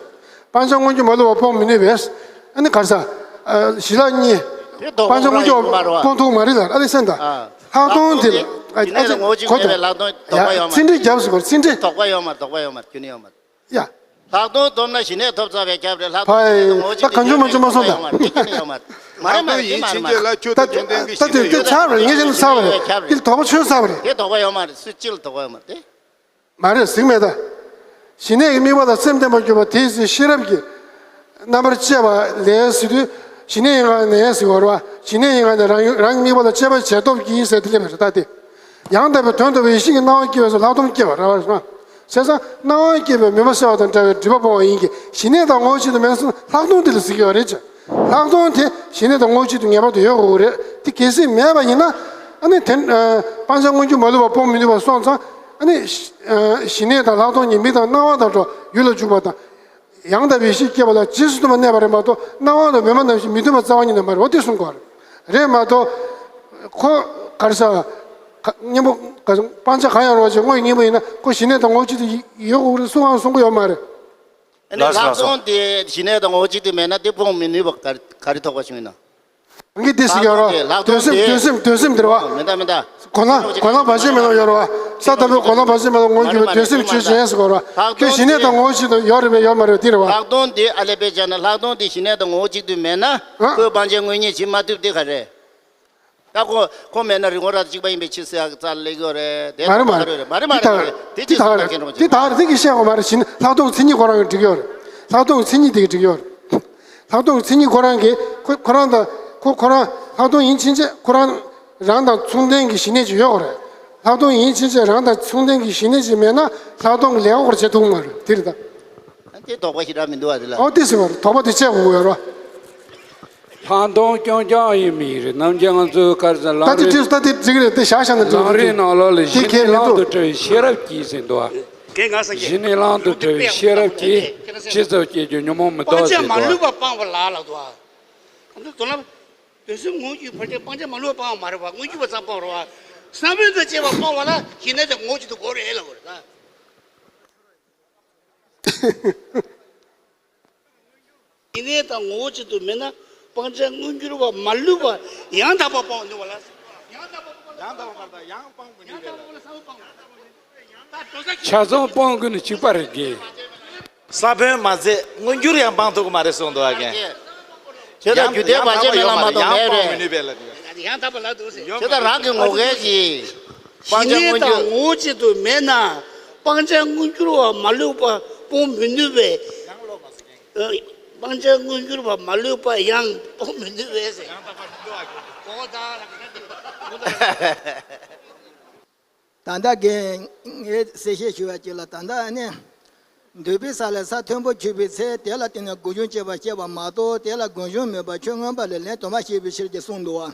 སྤང་བྱ་དངོས་འབྱོར་མ་ལུས་པ་སྤོང་མི་ནུས་པས། ཨ་ནི་ག་རེ་ཟེར། ཨ། ཞི་ལྷག་གཉིས། དེ་ལྡོག་པ་སྤང་བྱ་སྔོན་འཇུག་སྤོང་ཐུབ་མ་རེད་ལ། ཨ་ལེ་སེམས་དང་། ལྷག་མཐོང་དེ་ལ་ཨ་ལེ་སེམས་དང་། ཨ་ཅེ་གོ་དང་། ཡ། ཚིག་འགྲེལ་རྒྱབ་ཟེར་གོ། ཚིག་འགྲེལ། ལྡོག་པ་ཡོད་མ་རེད། ལྡོག་པ་ཡོད་མ་རེད། རྒྱུ་ནི་ཡོད་མ་རེད། ཡ། ལྷག་མཐོང་སྡོམ་ན་ཞི་གནས་ཐོབ་ཚར་བའི་ཁྱབ་རེད། ལྷག་མཐོང་ཕའི་ཞི་གནས་དང་ངོ་བོ་གཅིག་ཏུ་ཡོད་རེད། ལྡོག་པ་ཡོད་མ་རེད། དེ་རྒྱུ་ནི་ཡོད་མ་རེད། མ་རེད་མ་རེད། དེ་མ་རེད་མ་རེད། ད་དེ་དེ་ཚར་བ་རེད། ངས་བཤད་ན་ཚར་བ་རེད། ཁྱབ་རེད། དེ་ལྡོག་པ་ཆོད་ཚར་བ་རེད། དེ་ལྡོག་པ་ཡོད་མ་རེད། སུ་གཅིག་ལ་ལྡོག་པ་ཡོད་མ་རེད་དེ། མ་རེད། གཟིགས་མེད་ད། ཞི་གནས་ཀྱི་དམིགས་པ་དང་སེམས་བརྟན་པར་གྱུར་པ་དེའི་ཚེ་ཤེས་རབ་ཀྱི་རྣམ་པར་དཔྱད་པ་ལས་ཟེར་དུས། ཞི་གནས་ཡིན་གང་ནས་ཟེར་བ་རེད་བ། ཞི་གནས་ཡིན་གང་ནས་རང་རང་གི་དམིགས་པ་ལ་དཔྱད་པ་བྱས་སྟོབས་ཀྱིས་ཟེར་དེ་སླེབས་པ་རེད། ད་དེ་ཡང་དག་པའི་དོན་རྟོགས་པའི་ཡེ་ཤེས་ཀྱི་སྣང་བ་སྐྱེ་བའི་ཚེ་ལྷག་མཐོང་སྐྱེ་བ་རེད་བ། བྱས་ཙང་སྣང་བ་སྐྱེ་བའི་མུན་པ་སེལ་བ་དང་འདྲ་བའི་སྒྲིབ་པ་སྤོང་བ་ཡིན་གྱི། ཞི་གནས་དང་ངོ་བོ་གཅིག་ཏུ་མེད་ན་ལྷག་མཐོང་དེ་ལ་ཟེར་གྱི་ཡོད་རེད་ཅེས། ལྷག་མཐོང་དེ་ཞི་གནས་དང་ངོ་བོ་གཅིག་ཏུ་ངེས་པར་དུ་ཡོད་དགོས་ཀྱི་རེད། དེ་གལ་སྲིད་མེད་པ་ཡིན་ན། ཨ་ནི་དེ་ཨ་སྤང་བྱ་མངོན་གྱུར་མ་ལུས་པ་སྤོང་མི་ནུས་པ་སོང་ཙང་། ཨ་ནི་ཨ་ཞི་གནས་དང་ལྷག་མཐོང་གཉིས་མིག་དང་རྣ་བ་དང་འགྲོ་ཡུལ་ལ་འཇུག་པ་དང་། ཡང་དག་པའི་ཡེ་ཤེས་སྐྱེ་བ་ལ་རྗེས་སུ་མཐུན་པར་གནས་པ་རེད་མ་གཏོགས། སྣང་བ་དང་མུན་པ་ནང་བཞིན་མི་མཐུན་པ་རྩ་བ་ཉིད་ནས་མ་རེད། འོ་དེ་གསུང་དགོས་རེད། རེད་མ་གཏོགས། ཁོ་ག་རེ་ཟེར། ག་སྙན་པོ་ག་སྤང་བྱ་གང་ཡང་རུང་བ་ཅིག་དངོས་སྙིང་པོ་ཡིན་ན་ཁོ་ཞི་གནས་དང་ངོ་བོ་གཅིག་ཏུ་ཡོད་དགོས་རེད། སུ་གང་གསུང་གི་ཡོད་མ་རེད། ཨ་ནི་ལགས་སོ། ལྷག་མཐོང་དེ་ཞི་གནས་དང་ངོ་བོ་གཅིག་ཏུ་མེད་ན་དེ་སྤོང་མི་ནུས་པ་ག་ག་རེ་ཐོགས་པ་བྱུང་ཡིན་ན། རང་གིས་དེ་ཞིག་ཡོད་རོ། ལྷག་མཐོང་དེ། འདོད་སེམས། འདོད་སེམས། འདོད་སེམས་དེ་རེད་བ། མི་འདའ་མི་འདའ། གོ་ལ་གོ་ལ་བར་ཆད་མེད་ལ་ཡོད་རོ་བ། ས་དང་པོའི་གོ་ལ་བར་ཆད་མེད་ལ་ངོ་བོ་གཅིག་པའི་འདོད་སེམས་ཆོས་ཅན་ཟེར་གོ་རོ་བ། ལྷག་མཐོང་དེ་ཞི་གནས་དང་ངོ་བོ་གཅིག་ཏུ་ཡོད་རེད་པས་ཡོད་མ་རེད་དེ་རེད་བ། ལྷག་མཐོང་དེ་ཨ་ལས་པས་བྱས་ན་ལྷག་མཐོང་དེ་ཞི་གནས་དང་ངོ་བོ་གཅིག་ཏུ་མེད་ན། ཨ། ཁོས་སྤང་བྱའི་དངོས་གཉེན་བྱེད་མ་ཐུབ་དེ་ག་རེད། ད་ཁོ་ཁོ་མེད་ན་རི་བོང་རྭ་གཅིག་པ་ཡིན་པའི་ཕྱིར་ཟེར་ཡག་རྩ་ལ་སླེབས་ཀྱི་ཡོད་རེད། དེ་མ་རེད་མ་རེད། མ་རེད་མ་རེད་མ་རེད། དེ་ད་ག་རེད། དེ་ད་ག་རེད། དེ་གི་བཤད་དགོས་མ་རེད། ཞི་གནས་ལྷག་མཐོང་གི་མཚན་ཉིད་ཁོ་རང་གིས་འགྲིག་གི་ཡོད་རེད། ལྷག་མཐོང་གི་མཚན་ཉིད་དེ་གིས་འགྲིག་གི་ཡོད་རེད། ལྷག་མཐོང་གི་མཚན་ཉིད་ཁོ་རང་གིས་ཁོ་ཁོ་རང་དང་ཁོ་ཁོ་རང་ལྷག་མཐོང་ཡིན་ཕྱིན་ཆད་ཁོ་རང་རང་དང་མཚུངས་ལྡན་གྱི་ཞི་གནས་ཅིག་ཡོད་དགོས་རེད། ལྷག་མཐོང་ཡིན་ཕྱིན་ཆད་རང་དང་མཚུངས་ལྡན་གྱི་ཞི་གནས་ཅིག་མེད་ན་ལྷག་མཐོང་གི་ལས་ཀ་ཁོ་རང་བྱེད་ཐུབ་ཀྱི་མ་རེད། དེ་རེད་ད། དེ་དོགས་པ་ཞེ་དྲག་མི་འདུག་བ་དེ་ལ། ཨོ་དེ་ཟེར་བ་རེད། དོགས་པ་དེ་བཅད་དགོས་ཀྱི་ཡོད་རེད་བ། ལྷག་མཐོང་རྐྱང་རྐྱང་ཡིན་མིན་རེད། ནམ་རྒྱུན་ང་ཚོའི་ག་རེ་ཟེར། ལམ་རིམ། ད་དེ་འགྲིག་ད་དེ་འགྲིག་རེད། དེ་བཞག་བཞག་ན་འགྲིག་ལམ་རིམ་ནང་ལོགས་ལ་ཞི་གནས་ལམ་དུ་བཀྲལ་བའི་ཤེས་རབ་ཀྱིས་ཟེར་འདུག་བ། ཞི་གནས་ལམ་དུ་བཀྲལ་བའི་ཤེས་རབ་ཀྱིས་ཇི་ཙམ་སྐྱེ་རྒྱུ་ཉོན་མོངས་མི་ལྡོག་ཟེར་འདུག་བ། སྤང་བྱ་མ་ལུས་པ་སྤངས་པ་ལ་ལབ་འདུག་བ། དོན་ལ་འདོད་སེམས་ངོ་བོ་གཅིག་ཕལ་ཆེར་སྤང་བྱ་མ་ལུས་པ་སྤངས་པ་མ་རེད་བ། མངོན་གྱུར་བ་ཙམ་སྤངས་པ་རེད་བ། བསམ་པའི་དང་བཅས་པ་སྤངས་པ་ལ་ཞི་གནས་དང་ངོ་བོ་གཅིག་ཏུ་གོ་རེད་ལབ་དགོས་རེད་ད། ཞི་གནས་དང་ངོ་བོ་གཅིག་ཏུ་མེད་ན་སྤང་བྱ་མངོན་གྱུར་བ་མ་ལུས་པ་ཡང་དག་པ་སྤང་ནུས་པ་ལ། ཡང་དག་པ་སྤང་ནུས་པ་ལ། ཡང་སྤང་དགོས་ནི་གཅིག་པ་རེད་དེ། ས་བོན་མ་ཟད་མངོན་གྱུར་ཡང་སྤང་ཐུབ་ཀྱི་མ་རེད་གསུངས་འདུག་ཨ་ཀན། དེ་ལྟར་རྒྱུ་དེ་བར་ཆད་མེད་ལ་མ་གཏོགས་མེད་རེད། ཡང་དག་པ་ལ་འདུག་ཟེར། དེ་ལྟར་རང་གི་ངོ་སྐལ་གྱིས། སྤང་བྱ་མངོན་གྱུར། ཞི་གནས་དང་ངོ་བོ་གཅིག་ཏུ་མེད་ན་སྤང་བྱ་མངོན་གྱུར་བ་མ་ལུས་པ་སྤོང་མི་ནུས་པས། སྤང་བྱ་མངོན་གྱུར་བ་མ་ལུས་པ་ཡང་སྤོང་མི་ནུས་པས་ཟེར། ད་ལྟ་གི་ངས་གསལ་བཤད་ཞུ་བ་ཅིག་ལ། ད་ལྟ་ནི་འདོད་པའི་ས་ལ་ས་མཐོན་པོ་ཆུད་པའི་ཚེ། དེ་ལ་བརྟེན་ནས་སྒོ་གཞུང་སྐྱེ་བར་བཤད་པ་མ་གཏོགས། དེ་ལ་སྒོ་གཞུང་མེད་པར་ཆོས་མངོན་པ་ལས་ལན་དུ་མ་བཤད་པའི་ཕྱིར་ཅེས་གསུངས་འདུག་བ།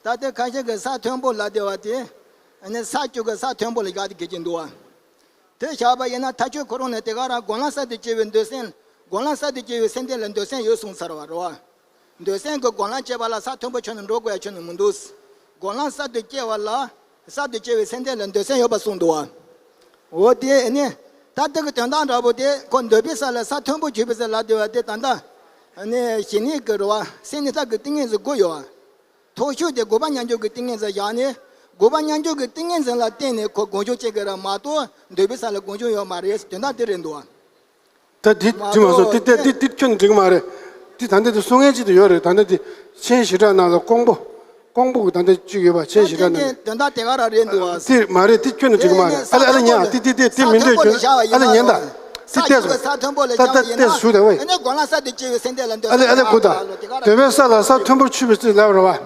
ད་ལྟ་ཁ་ཤས་ཀྱིས་ས་མཐོན་པོ་ལབ་བསྡད་པ་དེ་ནི་ས་བཅུ་གི་ས་མཐོན་པོ་ལ་བཞག་སྟེ་གི་ཅིག་འདུག་བ། དེ་བཞག་པ་ཡིན་ན་ཐག་ཆོད་ཁོ་རང་ནས་དེ་ག་རང་སྒོམ་ལམ་གསར་དུ་སྐྱེ་བའི་འདོད་སེམས། སྒོམ་ལམ་གསར་དུ་སྐྱེ་བའི་སེམས་ལྡན་ལ་འདོད་སེམས་ཡོད་གསུངས་ཚར་བ་རེད་བ། འདོད་སེམས་ཀྱི་སྒོམ་ལམ་སྐྱེ་བ་ལ་ས་མཐོན་པོ་ཆུད་ནས་འགྲོ་དགོས་ཡ་ཁྱོན་ནས་མི་འདུག་སྒོམ་ལམ་གསར་དུ་སྐྱེ་བ་ལ་གསར་དུ་སྐྱེ་བའི་སེམས་ལྡན་ལ་འདོད་སེམས་ཡོད་པ་གསུངས་འདུག་བ། འོ་དེ་ནི་ད་ལྟ་གི་དོན་དག་འདྲ་པོ་དེ་ཁོ་འདོད་པའི་ས་ལ་ས་མཐོན་པོ་ཆུད་པའི་ཚེ་ལབ་བསྡད་པ་དེ་ད་ལྟ་ནི་ཞི་གནས་ཀྱི་རེད་བ། སེམས་ནི་ལྟ་གི་ཏིང་ངེ་འཛིན་དགུ་ཡོད་བ། མཐོ་ཤོས་དེ་དགུ་པ་མཉམ་སྦྱོར་གྱི་ཏིང་ངེ་འཛིན་བཞག་ནས། དགུ་པ་མཉམ་སྦྱོར་གྱི་ཏིང་ངེ་འཛིན་ལ་བརྟེན་ནས་ཁོ་སྒོམ་བྱུང་སྐྱེ་གི་རེད་མ་གཏོགས། འདོད་པའི་ས་ལ་སྒོམ་བྱུང་ཡོད་མ་རེད། དོན་དག་དེ་རེད་འདུག་བ། ད་འདི་མ་དྲི་མ་སོང་། གཏོགས་དེ་ལྟ་དེ་དེ་ཁྱོན་ནས་འགྲིག་གི་མ་རེད། དེ་ད་ལྟ་དེ་གསུང་མཁན་ཅིག་ཏུ་ཡོད་རེད། ད་ལྟ་དེ་མཆན་ཞེ་དྲག་ནང་ལ་ཀོང་པོ་ཀོང་པོ་གི་ད་ལྟ་གཅིག་ཡོད་པ། མཆན་ཞེ་དྲག་ནང་དེ་དོན་དག་དེ་ག་རང་རེད་འདུག་བ། དེ་མ་རེད། དེ་ཁྱོན་ནས་འགྲིག་གི་མ་རེད། ཨ་ལེ་ཨ་ལེ་ཉན། དེ་དེ་དེ་དེ་མི་འདོད་ཁྱོད། ཨ་ལེ་ཉན་ད། དེ་ལྟས་སུ་ད་ལྟ་ལྟས་སུ་ཞུ་དང་བས། ཨ་ལེ་ཨ་ལེ་གོ་ད། འདོད་པའི་ས་ལ་ས་མཐོན་པོ་ཆུད་པའི་ཚེ་ལབ་རེད་བ།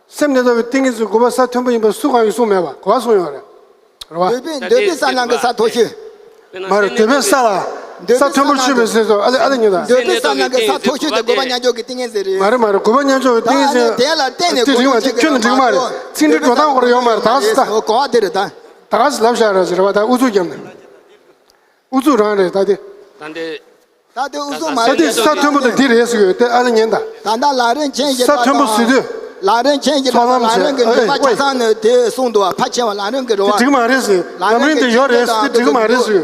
སེམས་ནི་ལྟ་བུའི་ཏིང་ངེ་འཛིན་དགུ་པ་ས་མཐོན་པོ་ཡིན་པ་སུ་གང་གིས་གསུངས་མེད་པ་གོ་བ་གསུངས་ཡོད་རེད། རེད་བ། འདོད་པའི་འདོད་པའི་ས་ནང་གི་ས་མཐོ་ཤོས། མ་རེད། འདོད་པའི་ས་ལ་ས་མཐོན་པོ་ཆུད་པའི་ཚེ་སོ། ཨ་ལེ་ཨ་ལེ་ཉོན་ད། འདོད་པའི་ས་ནང་གི་ས་མཐོ་ཤོས་དེ་དགུ་པ་མཉམ་སྦྱོར་གྱི་ཏིང་ངེ་འཛིན་རེད། མ་རེད་མ་རེད། དགུ་པ་མཉམ་སྦྱོར་གྱི་ཏིང་ངེ་འཛིན་དེ་ལ་བརྟེན་ནས་དེ་རིང་བ་དེ་ཁྱོན་ནས་འགྲིག་མ་རེད། ཚིག་འབྲུ་འགྲོ་སྟངས་ཁོ་རང་ཡོད་མ་རེད། ད་ག་ཟེ་ད། གོ་བ་དེ་རེད་ད། ད་ག་ཟེ་ལབ་བཞག་ར་ཟེར་བ། ད་ཨུ་ཚུགས་བརྒྱབ་ནས། ཨུ་ཚུགས་རང་རེད་ད་དེ། ད་དེ། ད་དེ་ཨུ་ཚུགས་མ་རེད། ད་དེ་ས་མཐོན་པོ་དེ་འདི་རེད་ཟེར་གི་ཡོད་དེ། ཨ་ལེ་ཉན་ད། ད་ལྟ་ལམ་རིམ་མཆན་ཞིག་ས་མཐོན་པོ་ཟེར་དུས། ལམ་རིམ་མཆན་ཞིག་ཚོགས་ལམ་ལམ་རིམ་གྱི་ཟེར། ནུས་པ་ཆ་ཚང་ནས་དེ་གསུངས་འདུག་བ། ཕལ་ཆེ་བ་ལམ་རིམ་གྱི་རེད་བ། དེ་འགྲིག་མ་རེད་ཟེར། ལམ་རིམ་དེ་ཡོད་རེད་ཟེར། དེ་འགྲིག་མ་རེད་ཟེར།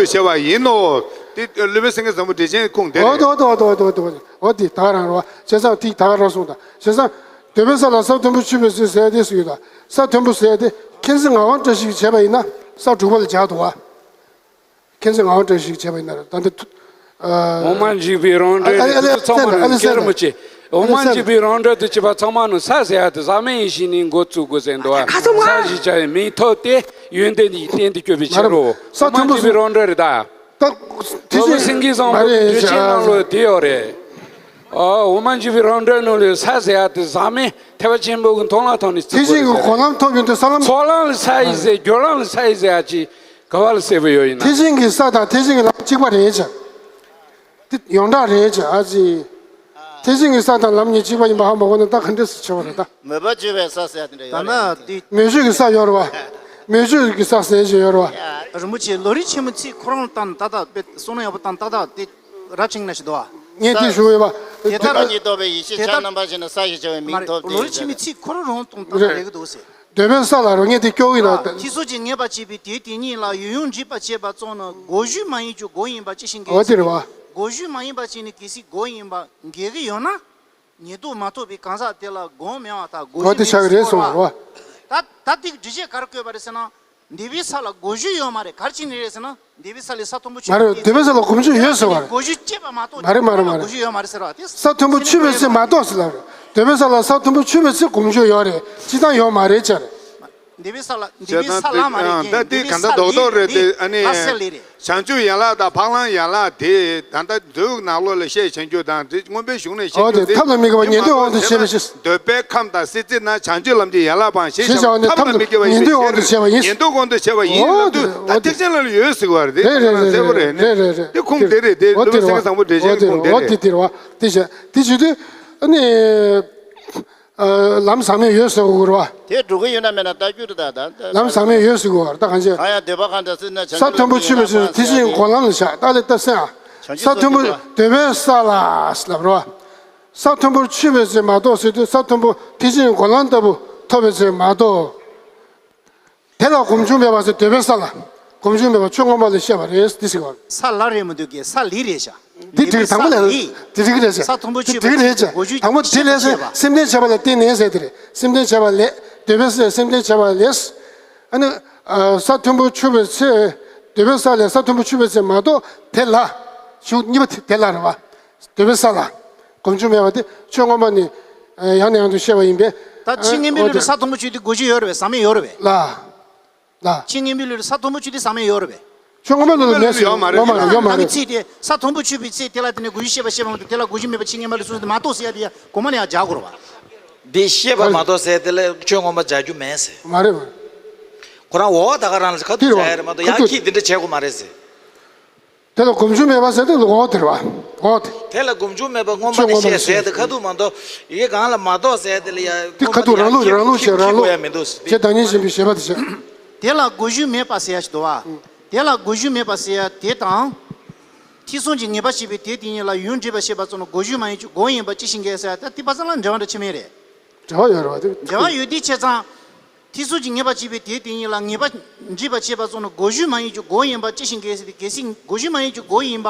དུ་བྱས་པ་ཡིན་ནོ། དེ་སློབ་དཔོན་སེང་གེ་བཟང་པོ་འགྲེལ་ཆེན་ཁུངས་དེ་རེད། འོ་དེ་ད་ག་རང་རེད་བ། བྱས་ཙང་དེ་ད་ག་རང་གསུངས་དང་། བྱས་ཙང་འདོད་པའི་ས་ལ་ས་མཐོན་པོ་ཆུད་པའི་ཚུལ་ཟེར་དེ་སུ་ཡོད་དང་། ས་མཐོན་པོ་ཟེར་དེ་མཁྱེན་བརྩེ་ངག་དབང་བཀྲ་ཤིས་བྱས་པ་ཡིན་ན་ས་དྲུག་པ་ལ་སྦྱར་འདུག་བ། མཁྱེན་བརྩེ་ངག་དབང་བཀྲ་ཤིས་བྱས་པ་ཡིན་ན་ད་འདི། འོག་མ་འཇིགས་པའི་རང་འདྲ་ཨ་ཨ་ཨ་ཚང་མ་ཨ་ཨ་ལ་ཁྱེར་མི་བྱེད། འོ་མ་འཇིག་པའི་རང་གྲོལ་དུ་གྱུར་པ་ཚང་མ་ནི་ས་ཟེར་ཡ་དེ་ཟག་མེད་ཡེ་ཤེས་ནས་འགོ་བཙུགས་དགོས་ཟེར་འདུག་བ། ཁ་ཚུམ་ང་། ས་ཞེས་བྱ་བའི་མིང་ཐོབ་སྟེ་ཡོན་ཏན་གྱི་རྟེན་དུ་གྱུར་པའི་ཕྱིར་རོ། ས་འོ་མ་མཐོན་པོ་འཇིག་པའི་རང་གྲོལ་རེད་ད། ད་དེ་བཅས་སེང་གེ་བཟང་པོ་གི་མ་རེད་འགྲེལ་ཆེན་ནང་ལོགས་དེ་ཡོད་རེད། ཨ། འོ་མ་འཇིག་པའི་རང་གྲོལ་ནང་ལ་ས་ཟེར་ཡ་དེ་ཟག་མེད་ཐེག་པ་ཆེན་པོ་གི་མཐོང་ལམ་ཐོག་ནས་དེ་བཞིན་གྱི་གོ་ལམ་ཐོབ་ཡོང་དུས་ས་ལམ། ཚོགས་ལམ་ལ་ས་ཡིན་ཟེར། སྦྱོར་ལམ་ལ་ས་ཡིན་ཟེར་ཡ་ཅིག་ག་བ་ལ་གསལ་པོ་ཡོད་ཡིན་ན། དེ་བཞིན་གྱི་ས་དང་དེ་བཞིན་གྱི་ལམ་གཅིག་པ་རེད་ཅེས། དེ་ཡོངས་གྲགས་རེད་ཅེས་ཨ་ཙི། དེ་བཞིན་གྱི་ས་དང་ལམ་གཉིས་གཅིག་པ་ཡིན་པ་ཧ་མ་གོ་ན་ད་ག་འདྲས་སུ་ཆེ་བ་རེད་ད། མོས་པ་བཅོས་པའི་ས་ཟེར་ཡ་དེ་འདྲ་ཡོད་རེད། ད་ན་དེ། མོས་སྤྱོད་ཀྱི་ས་ཡོད་རེད་བ། མོས་སྤྱོད་ཀྱི་ས་ཟེར་ཞིག་ཡོད་རེད་བ། རིན་པོ་ཆེ་ལམ་རིམ་ཆེན་མོའི་ཚིག་ཁོ་རང་ལ་བལྟས་ན་ཏག་ཏག་དཔེ་བསམ་བློ་ཡག་པོ་བཏང་ན་ཏག་ཏག་དེ་རབ་བྱུང་ན་ཞིག་འདུག་བ། ངས་དེ་ཞུ་འོས་པ། དེ་ལྟར་ཉིད་རྟོགས་པའི་ཡེ་ཤེས་དེ་ཆ་ལྟར་རྣམ་པར་ཤེས་ནས་ས་ཞེས་བྱ་བའི་མིང་ཐོབ་སྟེ། ལམ་རིམ་ཆེན་མོའི་ཚིག་ཁོ་རང་རང་སྟོང་ཏག་ཏག་རེད་གི་འདུག་ཟེར། འདོད་པའི་ས་ལ་རོ། ངས་དེ་སྐྱོ་གི་ལ། ཐེ་ཚོམ་གྱིས་ངེས་པར་བྱེད་པའི་དེའི་དེ་ཉིད་ལ་ཡུལ་ཡུལ་འདྲེས་པར་བྱེད་པ་ཙམ་ནི་གོ་གཞི་མ་ཡིན་གྱི་སྒོ་ཡིན་པ་ཅི་ཞིག་འགལ། འོ་དེ་རེད་བ། གོ་གཞི་མ་ཡིན་པ་ཅིག་ནི་གལ་སྲིད་སྒོ་ཡིན་པ་འགལ་གྱི་ཡོད་ན། ཉེར་བསྡོགས་མ་ཐོབ་པའི་གང་ཟག་དེ་ལ་སྒོམ་མེད་པར་ཐལ། གོ་གཞི་དེ་ཆགས་ཀྱི་རེད་གསུངས་པ་རེད་བ། ད་ད་དེ་འགྲེལ་བཤད་ག་རེ་བཀོད་པ་རེད་ཟེར་ན། འདོད་པའི་ས་ལ་གོ་གཞི་ཡོད་མ་རེད། ག་རེ་བྱས་ནས་རེད་ཟེར་ན། འདོད་པའི་ས་ལས་ས་མཐོན་པོ་ཆུད་པའི་ཚེ། འདོད་པའི་ས་ལ་སྒོམ་རྒྱུ་ཡོད་ཟེར་བ་རེད། གོ་གཞི་བཅད་པ་མ་གཏོགས། མ་རེད་མ་རེད་མ་རེད། གོ་གཞི་ཡོད་མ་རེད་ཟེར་བ་དེ། ས་མཐོན་པོ་ཆུད་པའི་ཚེ་མ་གཏོགས་ཟེར་ལབ་རེད། འདོད་པའི་ས་ལ་ས་མཐོན་པོ་ཆུད་པའི་ཚེ་སྒོམ་རྒྱུ་ཡོད་རེད། སྤྱིར་བཏང་ཡོད་མ་རེད་ཅེས་རེད། འདོད་པའི་ས་ལ། འདོད་པའི་ས་ལ་མ་རེད། ད་དེ་ག་འདྲ་རྡོག་རྡོག་རེད་དེ། ཨ་ནི་ལ་སེ་ལེ་རེད། བྱང་ཆུབ་ཡན་ལག་དང་འཕགས་ལམ་ཡན་ལག་དེ་ད་ལྟ་མཛོད་ནང་ལོགས་ལ་བཤད་བྱང་ཆུབ་དང་དེ་མངོན་པའི་གཞུང་ནས་བཤད་ཨོ་རྒྱུ་དེ། ཐབས་ལ་མི་དགའ་བ་ཉན་ཐོས་དབང་དུ་བྱས་པའི་ཕྱིར། འདོད་པའི་ཁམས་དང་སྲིད་རྩེ་ན་བྱང་ཆུབ་ལམ་གྱི་ཡན་ལག་པའང་ཞེས་བྱ་བ་ནི་ཐབས་ལ་མི་དགའ་བ་ཡིན་ཞེས་ཐབས་ལ་མི་དགའ་བ་ཡིན་ཞེས་ཉན་ཐོས་དབང་དུ་བྱས་པ་ཡིན་ལབ་དུས། ད་ཐེག་ཆེན་ལ་ཡོད་ཟེར་བ་རེད། དེ་རེད་རེད་གསལ་པོ་རེད་ནི། རེད་རེད་རེད། དེ་ཁུངས་དེ་རེད། དེ་ལུགས་སེང་གེ་བཟང་པོ་འགྲེལ་བཤད་ཁུངས་དེ་རེད། དེ་དེ་རེད་བ། དེ་བྱས་དེ་བྱེད་དུས་ཨ་ནི། ལམ་ཟག་མེད་ཡོད་ཟེར་དགོས་རེད་བ། དེ་སྒྲུབ་ཀྱི་ཡོད་ན་མེད་ན་ལྟ་རྒྱུ་རེད་ད། ལམ་ཟག་མེད་ཡོད་ཟེར་དགོས་རེད་ད། གང་ཅི། གང་ཡང་འདོད་པ་གང་དང་སྲིད་ན་བྱང་ས་མཐོན་པོ་ཆུད་པའི་ཕྱིར་དེ་བཞིན་སྒོམ་ལམ་ལ་བཞག་ད་ལས་ལྟ་སེང་ཨ། བྱང་ཆུབ་ས་མཐོན་པོ་སོགས་ཀྱི་འདོད་པའི་ས་ལ་ལབ་རེད་བ། ས་མཐོན་པོར་ཆུད་པའི་ཚེ་མ་གཏོགས་ཟེར་དུས་ས་མཐོན་པོ་དེ་བཞིན་སྒོམ་ལམ་ལྟ་བུ་ཐོབ་པའི་ཚེ་མ་གཏོགས། དེ་ལ་སྒོམ་བྱུང་མེད་པ་ཟེར། འདོད་པའི་ས་ལ་སྒོམ་བྱུང་མེད་པ་ཆོས་མངོན་པ་ལས་བཤད་པ་རེད་འདི་ཟེར་བ། ས་ལ་རེད་མི་འདུག་གས། ས་ལས་རེད་ཤག་དེ་འགྲིག་དང་པོ་ལས་ས་ལས། དེ་འགྲིག་རེད་ཤག་ས་མཐོན་པོ་དེ་ཆུད་པ་འགྲིག་རེད་ཤག་གོ་རྒྱུ་དང་པོ་དེ་ལས་ཆེད་པ་ཟེར། སེམས་ལྡན་བྱེད་པ་ལ་བརྟེན་ནས་ཟེར་དེ་རེད། སེམས་ལྡན་བྱེད་པ་ལས། འདོད་པའི་ས་སེམས་ལྡན་བྱེད་པ་ལས། ཨ་ནི། ས་མཐོན་པོ་ཆུད་པའི་ཚེ། འདོད་པའི་ས་ལས་ས་མཐོན་པོ་ཆུད་པའི་ཚེ་མ་གཏོགས་དེ་ལ། ཞུགས་གཉིས་པ་དེ་ལ་རེད་བ། འདོད་པའི་ས་ལ། སྒོམ་བྱུང་མེད་པ་དེ་ཆོས་མངོན་པ་ནས། ཡང་ནས་ཡང་དུ་བཤད་པ་ཡིན་པས། ད་ཕྱི་ངན་པའི་ལུགས་ལ་ས་མཐོན་པོ་ཆུད་དེ་གོ་རྒྱུ་ཡོད་རེད་པས། ཟག་མེད་ཡོད་རེད་པས། ལ། ལ། ཕྱི་ངན་པའི་ལུགས་ལ་ས་མཐོན་པོ་ཆུད་དེ་ཟག་མེད་ཡོད་རེད་པས། ཆོས་མངོན་པ་ལ་མེད་ཟེར། ཡོད་མ་རེད། ཡོད་མ་རེད། ཚིག་དེ་ས་མཐོན་པོ་ཆུད་པའི་ཚེ་དེ་ལ་དེ་ནས་གོ་རྒྱུ་བཤད་པ་བཤད་པ་མ་གཏོགས་དེ་ལ་གོ་རྒྱུ་མེད་པ་ཕྱི་ངན་པ་ལ་སོ་སོ་དེ་མ་གཏོགས་ཟེར་ཡ་དེ་ཡ་གོ་མ་ནས་ཡ་སྦྱར་དགོས་རེད་པ། འདི་བཤད་པ་མ་གཏོགས་ཟེར་དེ་ལ་ཆོས་མངོན་པ་སྦྱར་རྒྱུ་མེད་ཟེར། མ་རེད་པ། ཁོ་རང་འོ་ད་ག་རང་ལ་ཁ་ཐུག་བྱ་ཡ་རེད་མ་གཏོགས་ཡ་ཁྱི་འདི་འདྲ་བྱེད་དགོས་མ་རེད་ཟེར། དེ་ལ་སྒོམ་བྱུང་མེད་པ་ཟེར་དེ་ལ་འོ་དེ་རེད་བ། འོ་དེ། དེ་ལ་སྒོམ་བྱུང་མེད་པ་མངོན་པ་ནས་བཤད་ཟེར་དེ་ཁ་ཐུག་མ་གཏོགས་ཡི་གེ་གང་ལ་མ་གཏོགས་ཟེར་དེ་ལ་ཡ། དེ་ཁ་ཐུག་རང་ལུགས་རང་ལུགས་བྱས་རང་ལུགས་བྱས། བདག་ཉིད་གཞན་པའི་བཞེད་པ་དེ་བྱས། དེ་ལ་གོ་རྒྱུ་མེད་པ་ཟེར་ཡ་ཞིག་འདུག་བ། དེ་ལ་གོ་རྒྱུ་མེད་པ་ཟེར་ཡ་དེ་དང་། ཐེ་ཚོམ་གྱིས་ངེས་པར་བྱེད་པའི་དེ་དེ་ཉིད་ལ་ཡུལ་འདྲེས་པར་བྱེད་པ་ཙམ་ལ་གོ་རྒྱུ་མ་ཡིན་གྱི་སྒོ་ཡིན་པ་ཅི་ཞིག་འགལ་ཟེར་ཡ་ད་དེ་པ་ཚང་ལ་འབྲེལ་བ་འདྲ་ཆེ་མེད་རེད། འབྲེལ་བ་ཡོད་རེད་བ་དེ། འབྲེལ་བ་ཡོད་དེ་བྱས་ཙང་། ཐེ་ཚོམ་གྱིས་ངེས་པར་བྱེད་པའི་དེ་དེ་ཉིད་ལ་ངེས་པར་འདྲེས་པར་བྱེད་པ་ཙམ་ལ་གོ་རྒྱུ་མ་ཡིན་གྱི་སྒོ་ཡིན་པ་ཅི་ཞིག་འགལ་ཟེར་ཏེ་གལ་སྲིད་གོ་རྒྱུ་མ་ཡིན་གྱི་སྒོ་ཡིན་པ།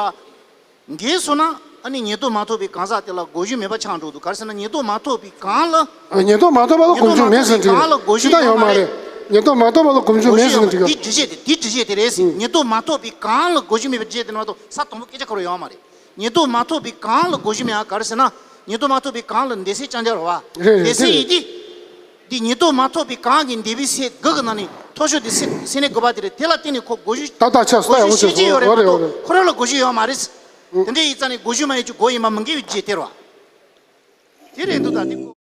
འགལ་སོང་ན་ཨ་ནི་ཉེར་བསྡོགས་མ་ཐོབ་པའི་གང་ཟག་དེ་ལ་གོ་རྒྱུ་མེད་པ་ཆགས་འགྲོ་འདུག་ག་རེ་ཟེར་ན་ཉེར་བསྡོགས་མ་ཐོབ་པའི་གང་ལ། ཉེར་བསྡོགས་མ་ཐོབ་པ་ལ་སྒོམ་རྒྱུ་མེད་ཟེར་འགྲིག་གི་རེད། ཅི་ལྟར་ཡོད་མ་རེད། ཉེར་བསྡོགས་མ་ཐོབ་པ་ལ་སྒོམ་རྒྱུ་མེད་ཟེར་འགྲིག་གི་རེད། དེ་འགྲེལ་བཤད་དེ་དེ་འགྲེལ་བཤད་དེ་རེད་ཟེར། ཉེར་བསྡོགས་མ་ཐོབ་པའི་གང་ལ་གོ་རྒྱུ་མེད་པའི་འགྲེལ་བཤད་དེ་མ་གཏོགས་ས་དང་པོ་སྐད་ཆ་ཁོ་རང་ཡོད་མ་རེད། ཉེར་བསྡོགས་མ་ཐོབ་པའི་གང་ལ་གོ་རྒྱུ་མེད་པ་ག་རེ་ཟེར་ན། ཉེར་བསྡོགས་མ་ཐོབ་པའི་གང་ལ་འདོད་སེམས་རྐྱང་རྐྱང་རེད་བ། རེད་རེད། འདོད་སེམས་ཡིན་དེ། འདི་ཉེར་བསྡོགས་མ་ཐོབ་པའི་གང་གི་འདོད་པའི་སེམས་དགུ་གི་ནང་ནས་མཐོ་ཤོས་དེ་སེམས་སེམས་ནི་དགུ་པ་དེ་རེད། དེ་ལ་བརྟེན་ནས་ཁོ་གོ་རྒྱུ། ཏག་ཏག་ཆགས་སོ། གོ་རྒྱུ་ཤེས་ཀྱི་ཡོད་རེད་མ་གཏོགས་ཁོ་རང་ལ་གོ་རྒྱུ་ཡོད་མ་རེད། དེ་འདྲ་ཡིན་ཙང་ནས་གོ་རྒྱུ་མ་ཡིན་གྱི་སྒོ་ཡིན་པ་མི་འགལ་བའི་རྒྱུ་དེ་རེད་བ། དེ་རེད་འདུག་ད་དེ་ཁོ།